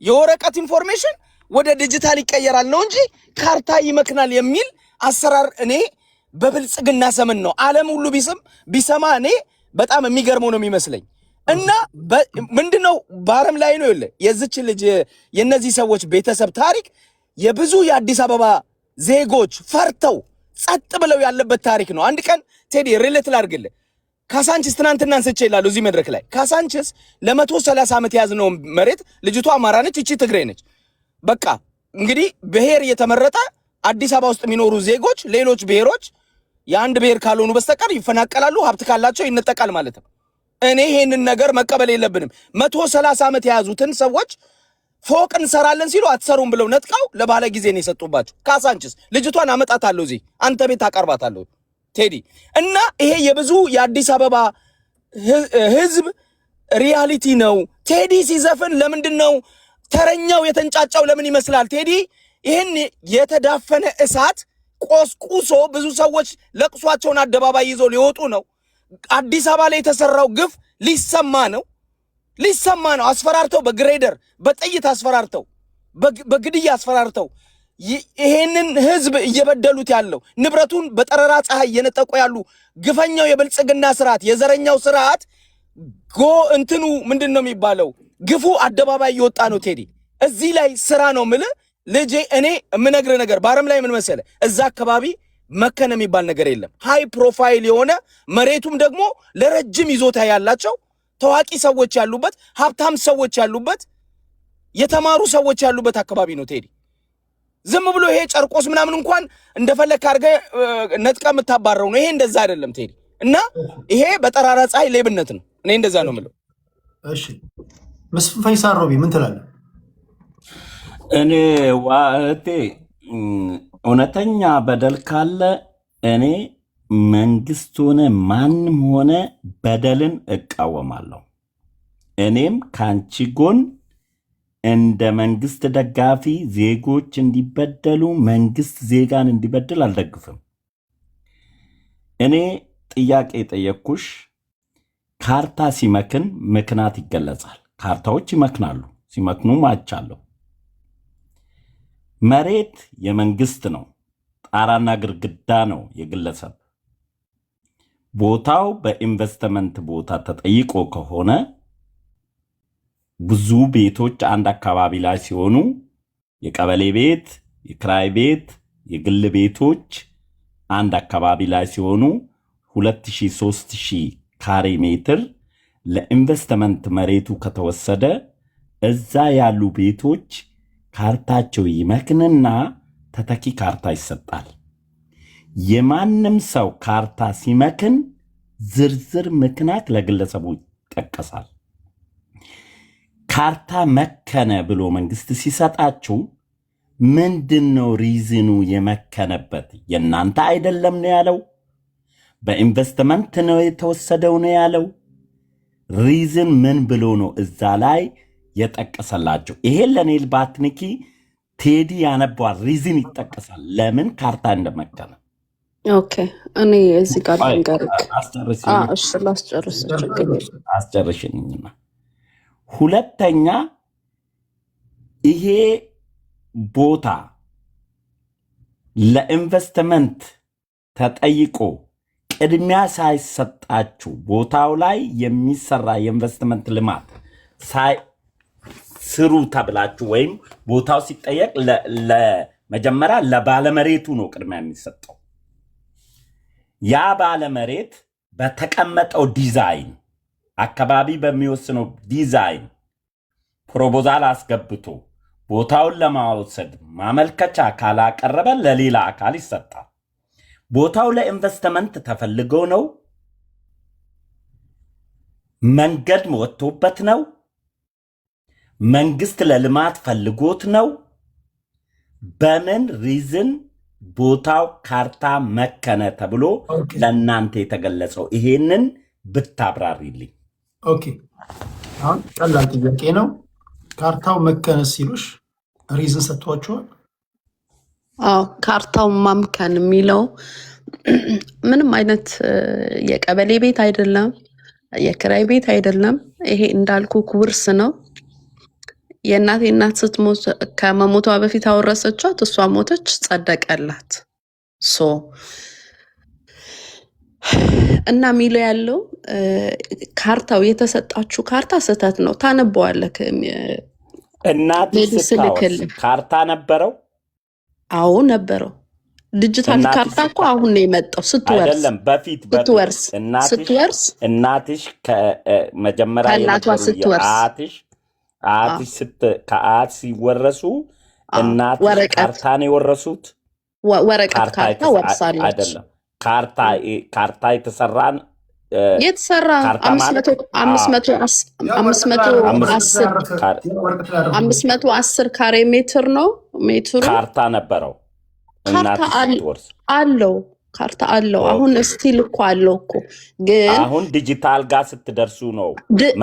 የወረቀት information ወደ ዲጂታል ይቀየራል ነው እንጂ ካርታ ይመክናል የሚል አሰራር እኔ በብልጽግና ዘመን ነው ዓለም ሁሉ ቢሰማ እኔ በጣም የሚገርመው ነው የሚመስለኝ። እና ምንድነው ባረም ላይ ነው ይለ የዚች ልጅ የነዚህ ሰዎች ቤተሰብ ታሪክ የብዙ የአዲስ አበባ ዜጎች ፈርተው ጸጥ ብለው ያለበት ታሪክ ነው። አንድ ቀን ቴዲ relate ላድርግልህ። ካሳንችስ ትናንትና አንስቼ ይላሉ እዚህ መድረክ ላይ፣ ካሳንችስ ለ130 ዓመት የያዝነውን መሬት፣ ልጅቷ አማራ ነች፣ እቺ ትግሬ ነች። በቃ እንግዲህ ብሔር እየተመረጠ አዲስ አበባ ውስጥ የሚኖሩ ዜጎች ሌሎች ብሔሮች የአንድ ብሔር ካልሆኑ በስተቀር ይፈናቀላሉ፣ ሀብት ካላቸው ይነጠቃል ማለት ነው። እኔ ይሄንን ነገር መቀበል የለብንም። 130 ዓመት የያዙትን ሰዎች ፎቅ እንሰራለን ሲሉ አትሰሩም ብለው ነጥቀው ለባለ ጊዜ ነው የሰጡባቸው። ካሳንችስ ልጅቷን አመጣታለሁ፣ እዚህ አንተ ቤት አቀርባታለሁ ቴዲ። እና ይሄ የብዙ የአዲስ አበባ ህዝብ reality ነው። ቴዲ ሲዘፍን ለምንድን ነው ተረኛው የተንጫጫው? ለምን ይመስላል? ቴዲ ይህን የተዳፈነ እሳት ቆስቁሶ ብዙ ሰዎች ለቅሷቸውን አደባባይ ይዘው ሊወጡ ነው። አዲስ አበባ ላይ የተሰራው ግፍ ሊሰማ ነው፣ ሊሰማ ነው። አስፈራርተው፣ በግሬደር በጥይት አስፈራርተው፣ በግድያ አስፈራርተው ይሄንን ህዝብ እየበደሉት ያለው፣ ንብረቱን በጠረራ ፀሐይ እየነጠቁ ያሉ ግፈኛው የብልጽግና ስርዓት፣ የዘረኛው ስርዓት ጎ እንትኑ ምንድን ነው የሚባለው? ግፉ አደባባይ እየወጣ ነው። ቴዲ እዚህ ላይ ስራ ነው ምልህ ልጄ። እኔ የምነግርህ ነገር ባረም ላይ ምን መሰለህ፣ እዛ አካባቢ መከነ የሚባል ነገር የለም። High profile የሆነ፣ መሬቱም ደግሞ ለረጅም ይዞታ ያላቸው ታዋቂ ሰዎች ያሉበት፣ ሀብታም ሰዎች ያሉበት፣ የተማሩ ሰዎች ያሉበት አካባቢ ነው ቴዲ። ዝም ብሎ ይሄ ጨርቆስ ምናምን እንኳን እንደፈለክ አድርገህ ነጥቀህ የምታባረው ነው። ይሄ እንደዛ አይደለም ቴዲ። እና ይሄ በጠራራ ፀሐይ ሌብነት ነው። እኔ እንደዛ ነው የምለው። እሺ መስፍን ፈይሳ ሮቢ ምን ትላለህ? እኔ እህቴ እውነተኛ በደል ካለ እኔ መንግስት ሆነ ማንም ሆነ በደልን እቃወማለሁ። እኔም ከአንቺ ጎን እንደ መንግስት ደጋፊ ዜጎች እንዲበደሉ፣ መንግስት ዜጋን እንዲበድል አልደግፍም። እኔ ጥያቄ የጠየቅኩሽ ካርታ ሲመክን ምክንያት ይገለጻል። ካርታዎች ይመክናሉ፣ ሲመክኑም አይቻለሁ። መሬት የመንግስት ነው፣ ጣራና ግድግዳ ነው የግለሰብ። ቦታው በኢንቨስትመንት ቦታ ተጠይቆ ከሆነ፣ ብዙ ቤቶች አንድ አካባቢ ላይ ሲሆኑ የቀበሌ ቤት፣ የክራይ ቤት፣ የግል ቤቶች አንድ አካባቢ ላይ ሲሆኑ 2000፣ 3000 ካሬ ሜትር ለኢንቨስትመንት መሬቱ ከተወሰደ እዛ ያሉ ቤቶች ካርታቸው ይመክንና ተተኪ ካርታ ይሰጣል። የማንም ሰው ካርታ ሲመክን ዝርዝር ምክንያት ለግለሰቡ ይጠቀሳል። ካርታ መከነ ብሎ መንግስት ሲሰጣችሁ ምንድን ነው reason ኑ የመከነበት? የእናንተ አይደለም ነው ያለው። በኢንቨስትመንት ነው የተወሰደው ነው ያለው። Reason ምን ብሎ ነው እዛ ላይ የጠቀሰላቸው? ይሄን ለእኔ ባትንኪ ቴዲ ያነባዋል። Reason ይጠቀሳል፣ ለምን ካርታ እንደመከነ። Okay፣ እኔ እዚህ ጋር ቆይ፣ ልንገርክ። አስጨርሽኝ። እሺ ላስጨርስ፣ ችግር የለም። አስጨርሽኝና ሁለተኛ ይሄ ቦታ ለኢንቨስትመንት ተጠይቆ ቅድሚያ ሳይሰጣችሁ ቦታው ላይ የሚሰራ የኢንቨስትመንት ልማት ስሩ ተብላችሁ ወይም ቦታው ሲጠየቅ ለመጀመሪያ ለባለመሬቱ ነው ቅድሚያ የሚሰጠው። ያ ባለመሬት በተቀመጠው ዲዛይን፣ አካባቢ በሚወስነው ዲዛይን ፕሮፖዛል አስገብቶ ቦታውን ለማውሰድ ማመልከቻ ካላቀረበ ለሌላ አካል ይሰጣል። ቦታው ለኢንቨስትመንት ተፈልጎ ነው፣ መንገድ ወጥቶበት ነው፣ መንግስት ለልማት ፈልጎት ነው። በምን reason ቦታው ካርታ መከነ ተብሎ ለእናንተ የተገለጸው? ይሄንን ብታብራሪልኝ። Okay፣ አሁን ቀላል ጥያቄ ነው። ካርታው መከነ ሲሉሽ reason ሰጥቷቸዋል? አዎ፣ ካርታው ማምከን የሚለው ምንም አይነት የቀበሌ ቤት አይደለም፣ የክራይ ቤት አይደለም። ይሄ እንዳልኩ ውርስ ነው። የእናቴ እናት ስትሞት፣ ከመሞቷ በፊት አወረሰቻት፣ እሷ ሞተች፣ ጸደቀላት። So እና የሚለው ያለው ካርታው የተሰጣችሁ ካርታ ስህተት ነው። ታነበዋለህ። እናትሽ maybe ስታወርስ ስልክልህ። ካርታ ነበረው? አዎ ነበረው። ዲጂታል እናትሽ ካርታ እኮ ስታ አሁን ነው የመጣው። ስትወርስ አይደለም፣ በፊት በፊት ስትወርስ እናትሽ ስትወርስ እናትሽ ከመጀመሪያ ከእናቷ የነበሩ ስትወርስ የአያትሽ አያትሽ ከአያት ሲወረሱ እናትሽ ወረቀት ካርታን የወረሱት ወረቀት ካርታ ካርታ ወርሳለች። አይደለም፣ ካርታ ካርታ የተሰራን የተሰራ ካርታ አምስት ማለት መቶ አምስት መቶ ያ አምስት ወረቀት መቶ ላይ ያረፈ አምስት ወረቀት ላይ አስር ያረፈ ያ ወረቀት ላይ ያረፈ 510 ካሬ ሜትር ነው ሜትሩ። ካርታ ነበረው ካርታ እናትሽ ስትወርስ። አለው፣ ካርታ አለው። አሁን still እኮ አለው እኮ ግን አሁን ዲጂታል ጋር ስትደርሱ ነው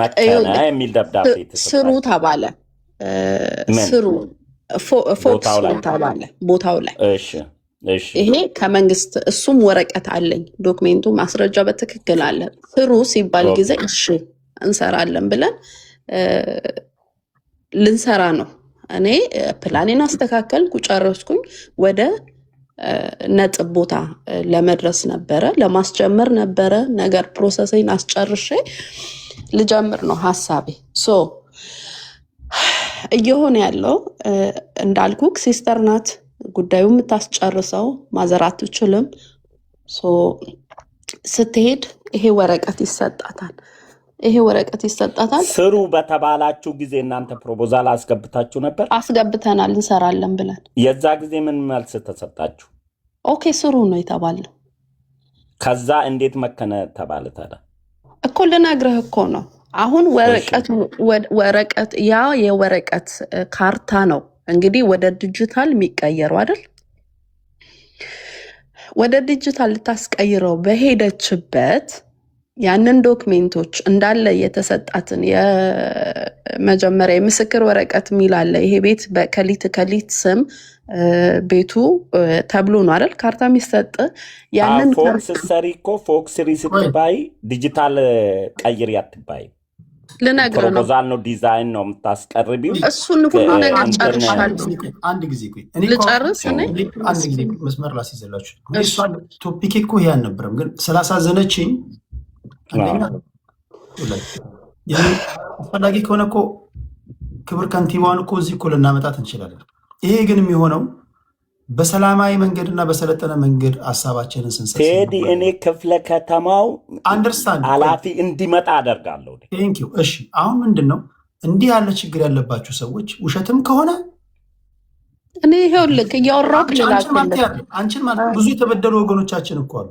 መከነ ይኸውልህ፣ የሚል ደብዳቤ ስሩ የተሰጣችሁ። ተባለ። ምን ስሩ ፎቅ ቦታው ስሩ ላይ ተባለ ቦታው ላይ። እሺ እሺ ይሄ ከመንግስት እሱም ወረቀት አለኝ፣ document ኡ ማስረጃ በትክክል አለ። ስሩ ሲባል ጊዜ እሺ እንሰራለን ብለን ልንሰራ ነው። እኔ ፕላኔን አስተካከልኩ፣ ጨረስኩኝ። ወደ ነጥብ ቦታ ለመድረስ ነበረ፣ ለማስጀመር ነበረ ነገር process ኤን አስጨርሼ ልጀምር ነው ሀሳቤ። So እየሆነ ያለው እንዳልኩክ sister ናት ጉዳዩ የምታስጨርሰው፣ mother አትችልም። So ስትሄድ ይሄ ወረቀት ይሰጣታል። ይሄ ወረቀት ይሰጣታል። ስሩ በተባላችሁ ጊዜ እናንተ ፕሮፖዛል አስገብታችሁ ነበር? አስገብተናል እንሰራለን ብለን። የዛ ጊዜ ምን መልስ ተሰጣችሁ? Okay ስሩ ነው የተባልነው። ከዛ እንዴት መከነ ተባለ ታዲያ? እኮ ልነግርህ እኮ ነው። አሁን ወረቀቱ ወረቀት ያ የወረቀት ካርታ ነው እንግዲህ ወደ ዲጂታል የሚቀየረው አይደል? ወደ ዲጂታል ልታስቀይረው በሄደችበት ያንን document ኦች እንዳለ የተሰጣትን የመጀመሪያ የምስክር ወረቀት የሚል አለ። ይሄ ቤት በከሊት ከሊት ስም ቤቱ ተብሎ ነው አይደል ካርታ የሚሰጥ፣ ያንን ፎቅ ካርታ ስትሰሪ እኮ ፎቅ ስሪ ስትባይ ዲጂታል ቀይሪ አትባይ። ልነግርህ ነው። ፕሮፖዛል ነው፣ ዲዛይን ነው የምታስቀርቢው። እሱን ሁሉ ነገር እንትን ጨርሻለሁ። አንድ ጊዜ ቆይ። እኔ እኮ ልጨርስ እኔ እኔ አንድ ጊዜ መስመር ላስይዘላችሁ። እኔ እሺ። እሷን topic ኤ እኮ ይሄ አልነበረም፣ ግን ስላሳዘነችኝ አንደኛ አስፈላጊ ከሆነ እኮ ክብር ከንቲባዋን እኮ እዚህ እኮ ልናመጣት እንችላለን። ይሄ ግን የሚሆነው በሰላማዊ መንገድና በሰለጠነ መንገድ ሀሳባችንን ስንሰጥ ቴዲ፣ እኔ ክፍለ ከተማው Understand ኃላፊ እንዲመጣ አደርጋለሁ። Thank you። እሺ፣ አሁን ምንድን ነው እንዲህ ያለ ችግር ያለባችሁ ሰዎች ውሸትም ከሆነ እኔ ይኸውልህ እያወራሁህ አንቺን ማለት ልላክልህ። ያለ አንቺን ማለት ብዙ የተበደሉ ወገኖቻችን እኮ አሉ።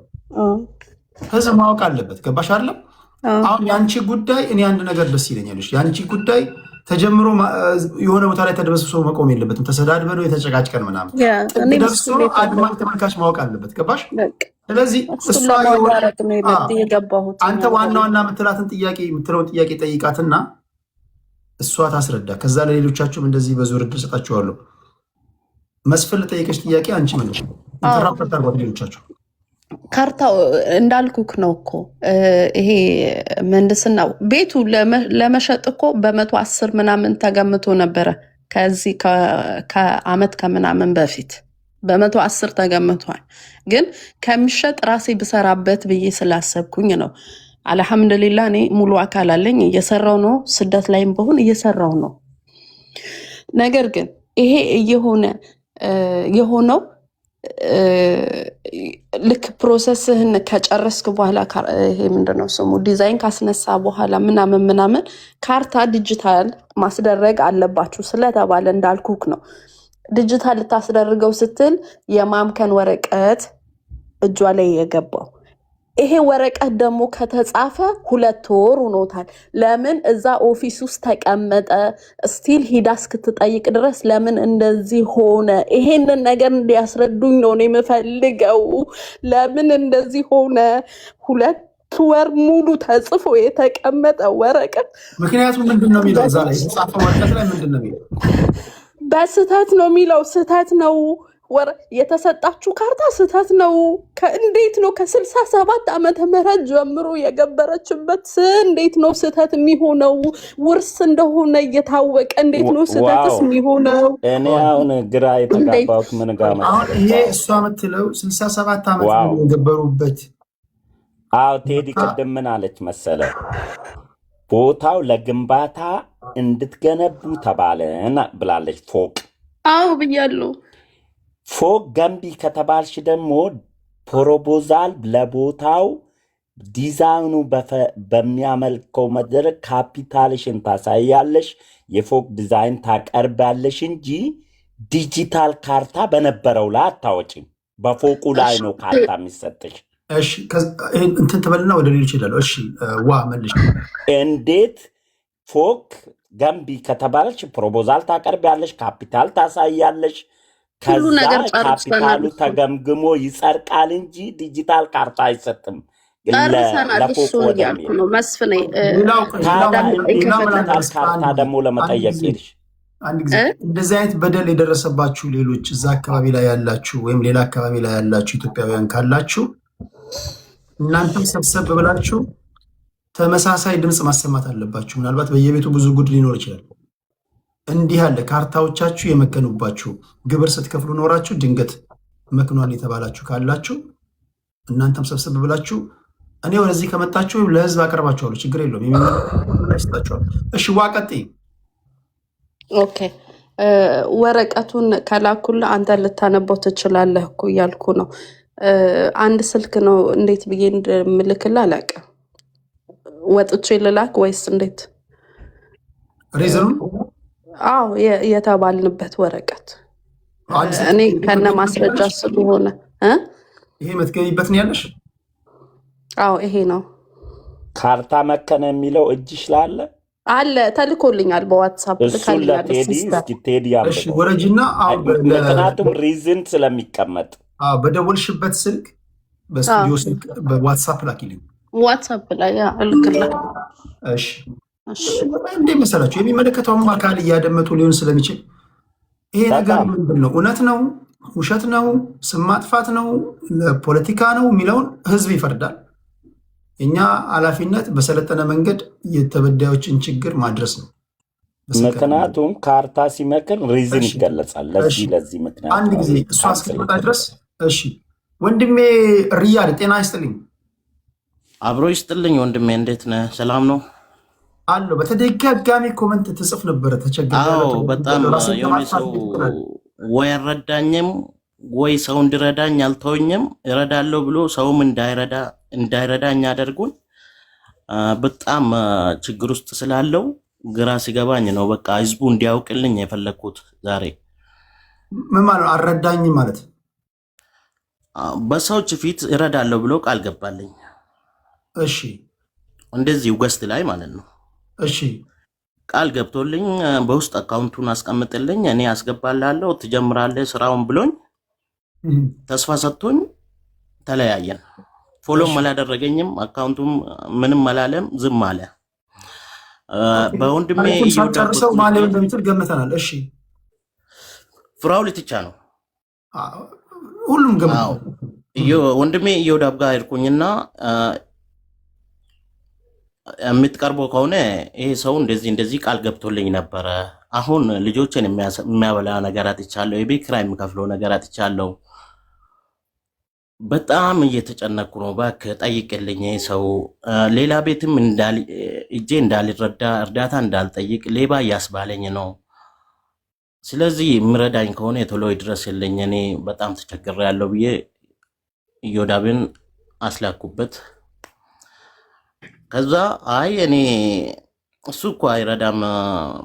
ህዝብ ማወቅ አለበት። ገባሽ አይደለም? አሁን የአንቺ ጉዳይ እኔ አንድ ነገር ደስ ይለኛል። እሺ፣ የአንቺ ጉዳይ ተጀምሮ የሆነ ቦታ ላይ ተደበስብሶ መቆም የለበትም። ተሰዳድበን ወይ ተጨቃጭቀን ምናምን እኔም ደርሶ እሱ ነው አድማጭ ተመልካች ማወቅ አለበት። ገባሽ? በቃ ስለዚህ እሱን እሷ ለማዋረድ ነው የገባሁት። አንተ ዋና ዋና የምትላትን ጥያቄ የምትለውን ጥያቄ ጠይቃትና እሷ ታስረዳ። ከዛ ለሌሎቻችሁም እንደዚህ በዙር እድል ሰጣችኋለሁ። መስፍን ለጠየቀች ጥያቄ አንቺ መልሽ። Interrupt አታርጓት ሌሎቻችሁ። ካርታው እንዳልኩክ ነው እኮ፣ ይሄ ምህንድስና ቤቱ ለመሸጥ እኮ በ110 ምናምን ተገምቶ ነበረ። ከዚህ ከአመት ከምናምን በፊት በ110 ተገምቷል። ግን ከሚሸጥ ራሴ ብሰራበት ብዬ ስላሰብኩኝ ነው። አልሐምዱሊላ እኔ ሙሉ አካል አለኝ፣ እየሰራው ነው። ስደት ላይም በሆን እየሰራው ነው። ነገር ግን ይሄ እየሆነ የሆነው ልክ process ህን ከጨረስክ በኋላ፣ ይሄ ምንድነው ስሙ፣ ዲዛይን ካስነሳ በኋላ ምናምን ምናምን ካርታ ዲጂታል ማስደረግ አለባችሁ ስለተባለ እንዳልኩክ ነው። ዲጂታል ልታስደርገው ስትል የማምከን ወረቀት እጇ ላይ የገባው፣ ይሄ ወረቀት ደግሞ ከተጻፈ 2 ወር ሆኖታል። ለምን እዛ office ውስጥ ተቀመጠ? Still ሂዳ እስክትጠይቅ ድረስ ለምን እንደዚህ ሆነ? ይሄንን ነገር እንዲያስረዱኝ ነው እኔ የምፈልገው። ለምን እንደዚህ ሆነ? 2 ወር ሙሉ ተጽፎ የተቀመጠ ወረቀት። ምክንያቱም ምንድን ነው የሚለው? እዛ ላይ የተጻፈው ወረቀት ላይ ምንድን ነው የሚለው? በስህተት ነው የሚለው። ስህተት ነው፣ የተሰጣችሁ ካርታ ስህተት ነው። እንዴት ነው ከ67 ዓመተ ምህረት ጀምሮ የገበረችበት እንዴት ነው ስህተት የሚሆነው? ውርስ እንደሆነ እየታወቀ እንዴት ነው ስህተትስ የሚሆነው? እኔ አሁን ግራ የተጋባሁት ምን ጋር አሁን መሰለሽ? ይሄ እሷ የምትለው 67 ዓመት ሙሉ የገበሩበት አዎ፣ ቴዲ ቅድም ምን አለች መሰለ? ቦታው ለግንባታ እንድትገነቡ ተባለን ብላለች። ፎቅ አዎ ብያለሁ። ፎቅ ገንቢ ከተባልሽ ደግሞ proposal ለቦታው ዲዛይኑ በሚያመልከው መድረክ ካፒታልሽን ታሳያለሽ፣ የፎቅ ዲዛይን ታቀርባለሽ እንጂ ዲጂታል ካርታ በነበረው ላይ አታወጪም። በፎቁ ላይ ነው ካርታ የሚሰጥሽ። እሺ፣ ይሄን እንትን ትበልና ወደ ሌሎች ይሄዳሉ። እሺ፣ ዋ መልሽ። እንዴት ፎቅ ገንቢ ከተባለች proposal ታቀርቢያለሽ፣ ካፒታል ታሳያለሽ። ሁሉ ከዛ ነገር ጨርሰናል ካፒታሉ እሱን። ተገምግሞ ይጸድቃል እንጂ ዲጂታል ካርታ አይሰጥም። ጨርሰናል ለፎቅ እሱን እያልኩ ወደሚል ነው መስፍኔ። ሌላው ሌላው ታዲያ አዳምጠኝ እንዴት ሌላው ምን አለ ከፈለግ። ዲጂታል መስፍን፣ ካርታ አንድ ጊዜ ደግሞ አንድ ለመጠየቅ ጊዜ ሄድሽ? አንድ ጊዜ እ? እንደዚህ አይነት በደል የደረሰባችሁ ሌሎች እዛ አካባቢ ላይ ያላችሁ ወይም ሌላ አካባቢ ላይ ያላችሁ ኢትዮጵያውያን ካላችሁ እናንተም ሰብሰብ ብላችሁ ተመሳሳይ ድምፅ ማሰማት አለባችሁ። ምናልባት በየቤቱ ብዙ ጉድ ሊኖር ይችላል። እንዲህ ያለ ካርታዎቻችሁ የመከኑባችሁ፣ ግብር ስትከፍሉ ኖራችሁ ድንገት መክኗል የተባላችሁ ካላችሁ እናንተም ሰብሰብ ብላችሁ እኔ ወደዚህ ከመጣችሁ ለህዝብ አቀርባችኋለሁ። ችግር የለውም። የሚመለከተው ይሰጣችኋል። እሺ ዋ ቀጥይ። Okay፣ ወረቀቱን ከላኩልህ አንተ ልታነበው ትችላለህ እኮ እያልኩ ነው። አንድ ስልክ ነው፣ እንዴት ብዬ እንደምልክልህ አላውቅም። ወጥቼ ልላክ ወይስ እንዴት? Reason ኑን? አዎ፣ የተባልንበት ወረቀት። አንድ ስልክ እኔ ከነ ማስረጃ ስለሆነ እ? ይሄ የምትገቢበት ነው ያለሽ? አዎ፣ ይሄ ነው። ካርታ መከነ የሚለው እጅሽ ላለ አለ፣ ተልኮልኛል፣ በ WhatsApp እሱን ልካልኛለች ለቴዲ sister። እስኪ ቴዲ እሺ ያንብበው። ወረጅና አሁን ምክንያቱም reason ስለሚቀመጥ። አዎ፣ በደወልሽበት ስልክ፣ በስቱዲዮ ስልክ በ WhatsApp ላኪልኝ። WhatsApp ላይ yeah እልክልህ። እሺ። እሺ። እንዴ መሰላችሁ፣ የሚመለከተውም አካል እያደመጡ ሊሆን ስለሚችል ይሄ ነገር ምንድን ነው፣ እውነት ነው፣ ውሸት ነው፣ ስም ማጥፋት ነው፣ ለፖለቲካ ነው የሚለውን ህዝብ ይፈርዳል። የእኛ ኃላፊነት በሰለጠነ መንገድ የተበዳዮችን ችግር ማድረስ ነው። በሰከነ መንገድ። ምክንያቱም ካርታ ሲመክን reason ይገለጻል። ለዚህ ለዚህ ምክንያት አንድ ነው ጊዜ እሷ cancel እስክትመጣ ድረስ፣ እሺ ወንድሜ ሪያድ፣ ጤና ይስጥልኝ። አብሮ ይስጥልኝ ወንድሜ፣ እንዴት ነህ? ሰላም ነው? አለው። በተደጋጋሚ comment ትጽፍ ነበረ። ተቸግሬያለሁ፣ አዎ፣ በጣም ተበድያለሁ፣ ራሴን የሆነ ለማጥፋት ሰው ትላለህ። ወይ አልረዳኝም ወይ ሰው እንዲረዳኝ አልተወኝም። እረዳለሁ ብሎ ሰውም እንዳይረዳኝ አደርጉኝ። በጣም ችግር ውስጥ ስላለው ግራ ሲገባኝ ነው በቃ ህዝቡ እንዲያውቅልኝ የፈለግኩት ዛሬ። ምን ማለት ነው? አልረዳኝም ማለት? በሰዎች ፊት እረዳለሁ ብሎ ቃል ገባልኝ። እንደዚሁ guest ላይ ማለት ነው። ቃል ገብቶልኝ በውስጥ account ኡን አስቀምጥልኝ፣ እኔ አስገባላለሁ፣ ትጀምራለህ ስራውን ብሎኝ ተስፋ ሰጥቶኝ ተለያየን። Follow ም እሺ አላደረገኝም፣ account ኡም ምንም አላለም፣ ዝም አለ። Okay። በወንድሜ ታሪኩን እዮዳብ ሳትጨርሰው በኩል ማን ሊሆን እንደሚችል ገምተናል። እሺ ፍራኦል ኢትቻ ነው። ሁሉም አዎ ገምተናል። ወንድሜ እዮዳብ ጋር ሄድኩኝና የምትቀርበው ከሆነ ይሄ ሰው እንደዚህ እንደዚህ ቃል ገብቶልኝ ነበረ። አሁን ልጆችን የሚያበላ ነገር አጥቻለሁ፣ የቤት ኪራይ የሚከፍለው ነገር አጥቻለሁ። በጣም እየተጨነኩ ነው። እባክህ ጠይቅልኝ። ይሄ ሰው ሌላ ቤትም እጄ እንዳልረዳ እርዳታ እንዳልጠይቅ ሌባ እያስባለኝ ነው። ስለዚህ የምረዳኝ ከሆነ ቶሎ ይድረስልኝ፣ እኔ በጣም ተቸግሬያለሁ ብዬ እዮዳብን አስላኩበት። ከዛ አይ እኔ እሱ እኮ አይረዳም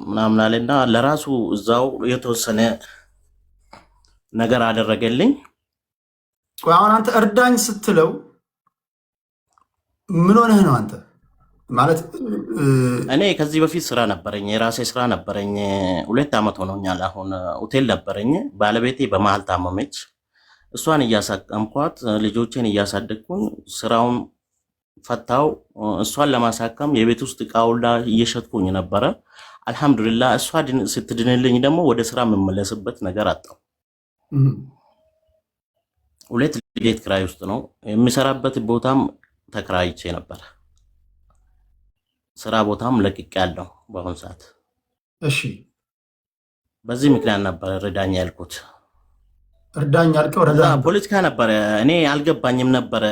ምናምን አለና ለራሱ እዛው የተወሰነ ነገር አደረገልኝ። ቆይ አሁን አንተ እርዳኝ ስትለው ምን ሆነህ ነው አንተ? ማለት እኔ ከዚህ በፊት ስራ ነበረኝ፣ የራሴ ስራ ነበረኝ። 2 ዓመት ሆኖኛል። አሁን ሆቴል ነበረኝ። ባለቤቴ በመሀል ታመመች። እሷን እያሳከምኳት ልጆቼን እያሳደግኩኝ ስራውን ፈታው። እሷን ለማሳከም የቤት ውስጥ እቃውላ እየሸጥኩኝ ነበረ። አልሐምዱሊላህ እሷ ስትድንልኝ ደግሞ ወደ ስራ የምመለስበት ነገር አጣው። እም፣ ሁለት ቤት ክራይ ውስጥ ነው የሚሰራበት ቦታም ተከራይቼ ነበር። ስራ ቦታም ለቅቄ ያለው በአሁኑ ሰዓት። እሺ በዚህ ምክንያት ነበረ ረዳኝ ያልኩት። እርዳኝ ያልከው ከዛ ረዳህ። ፖለቲካ ነበረ፣ እኔ አልገባኝም ነበረ።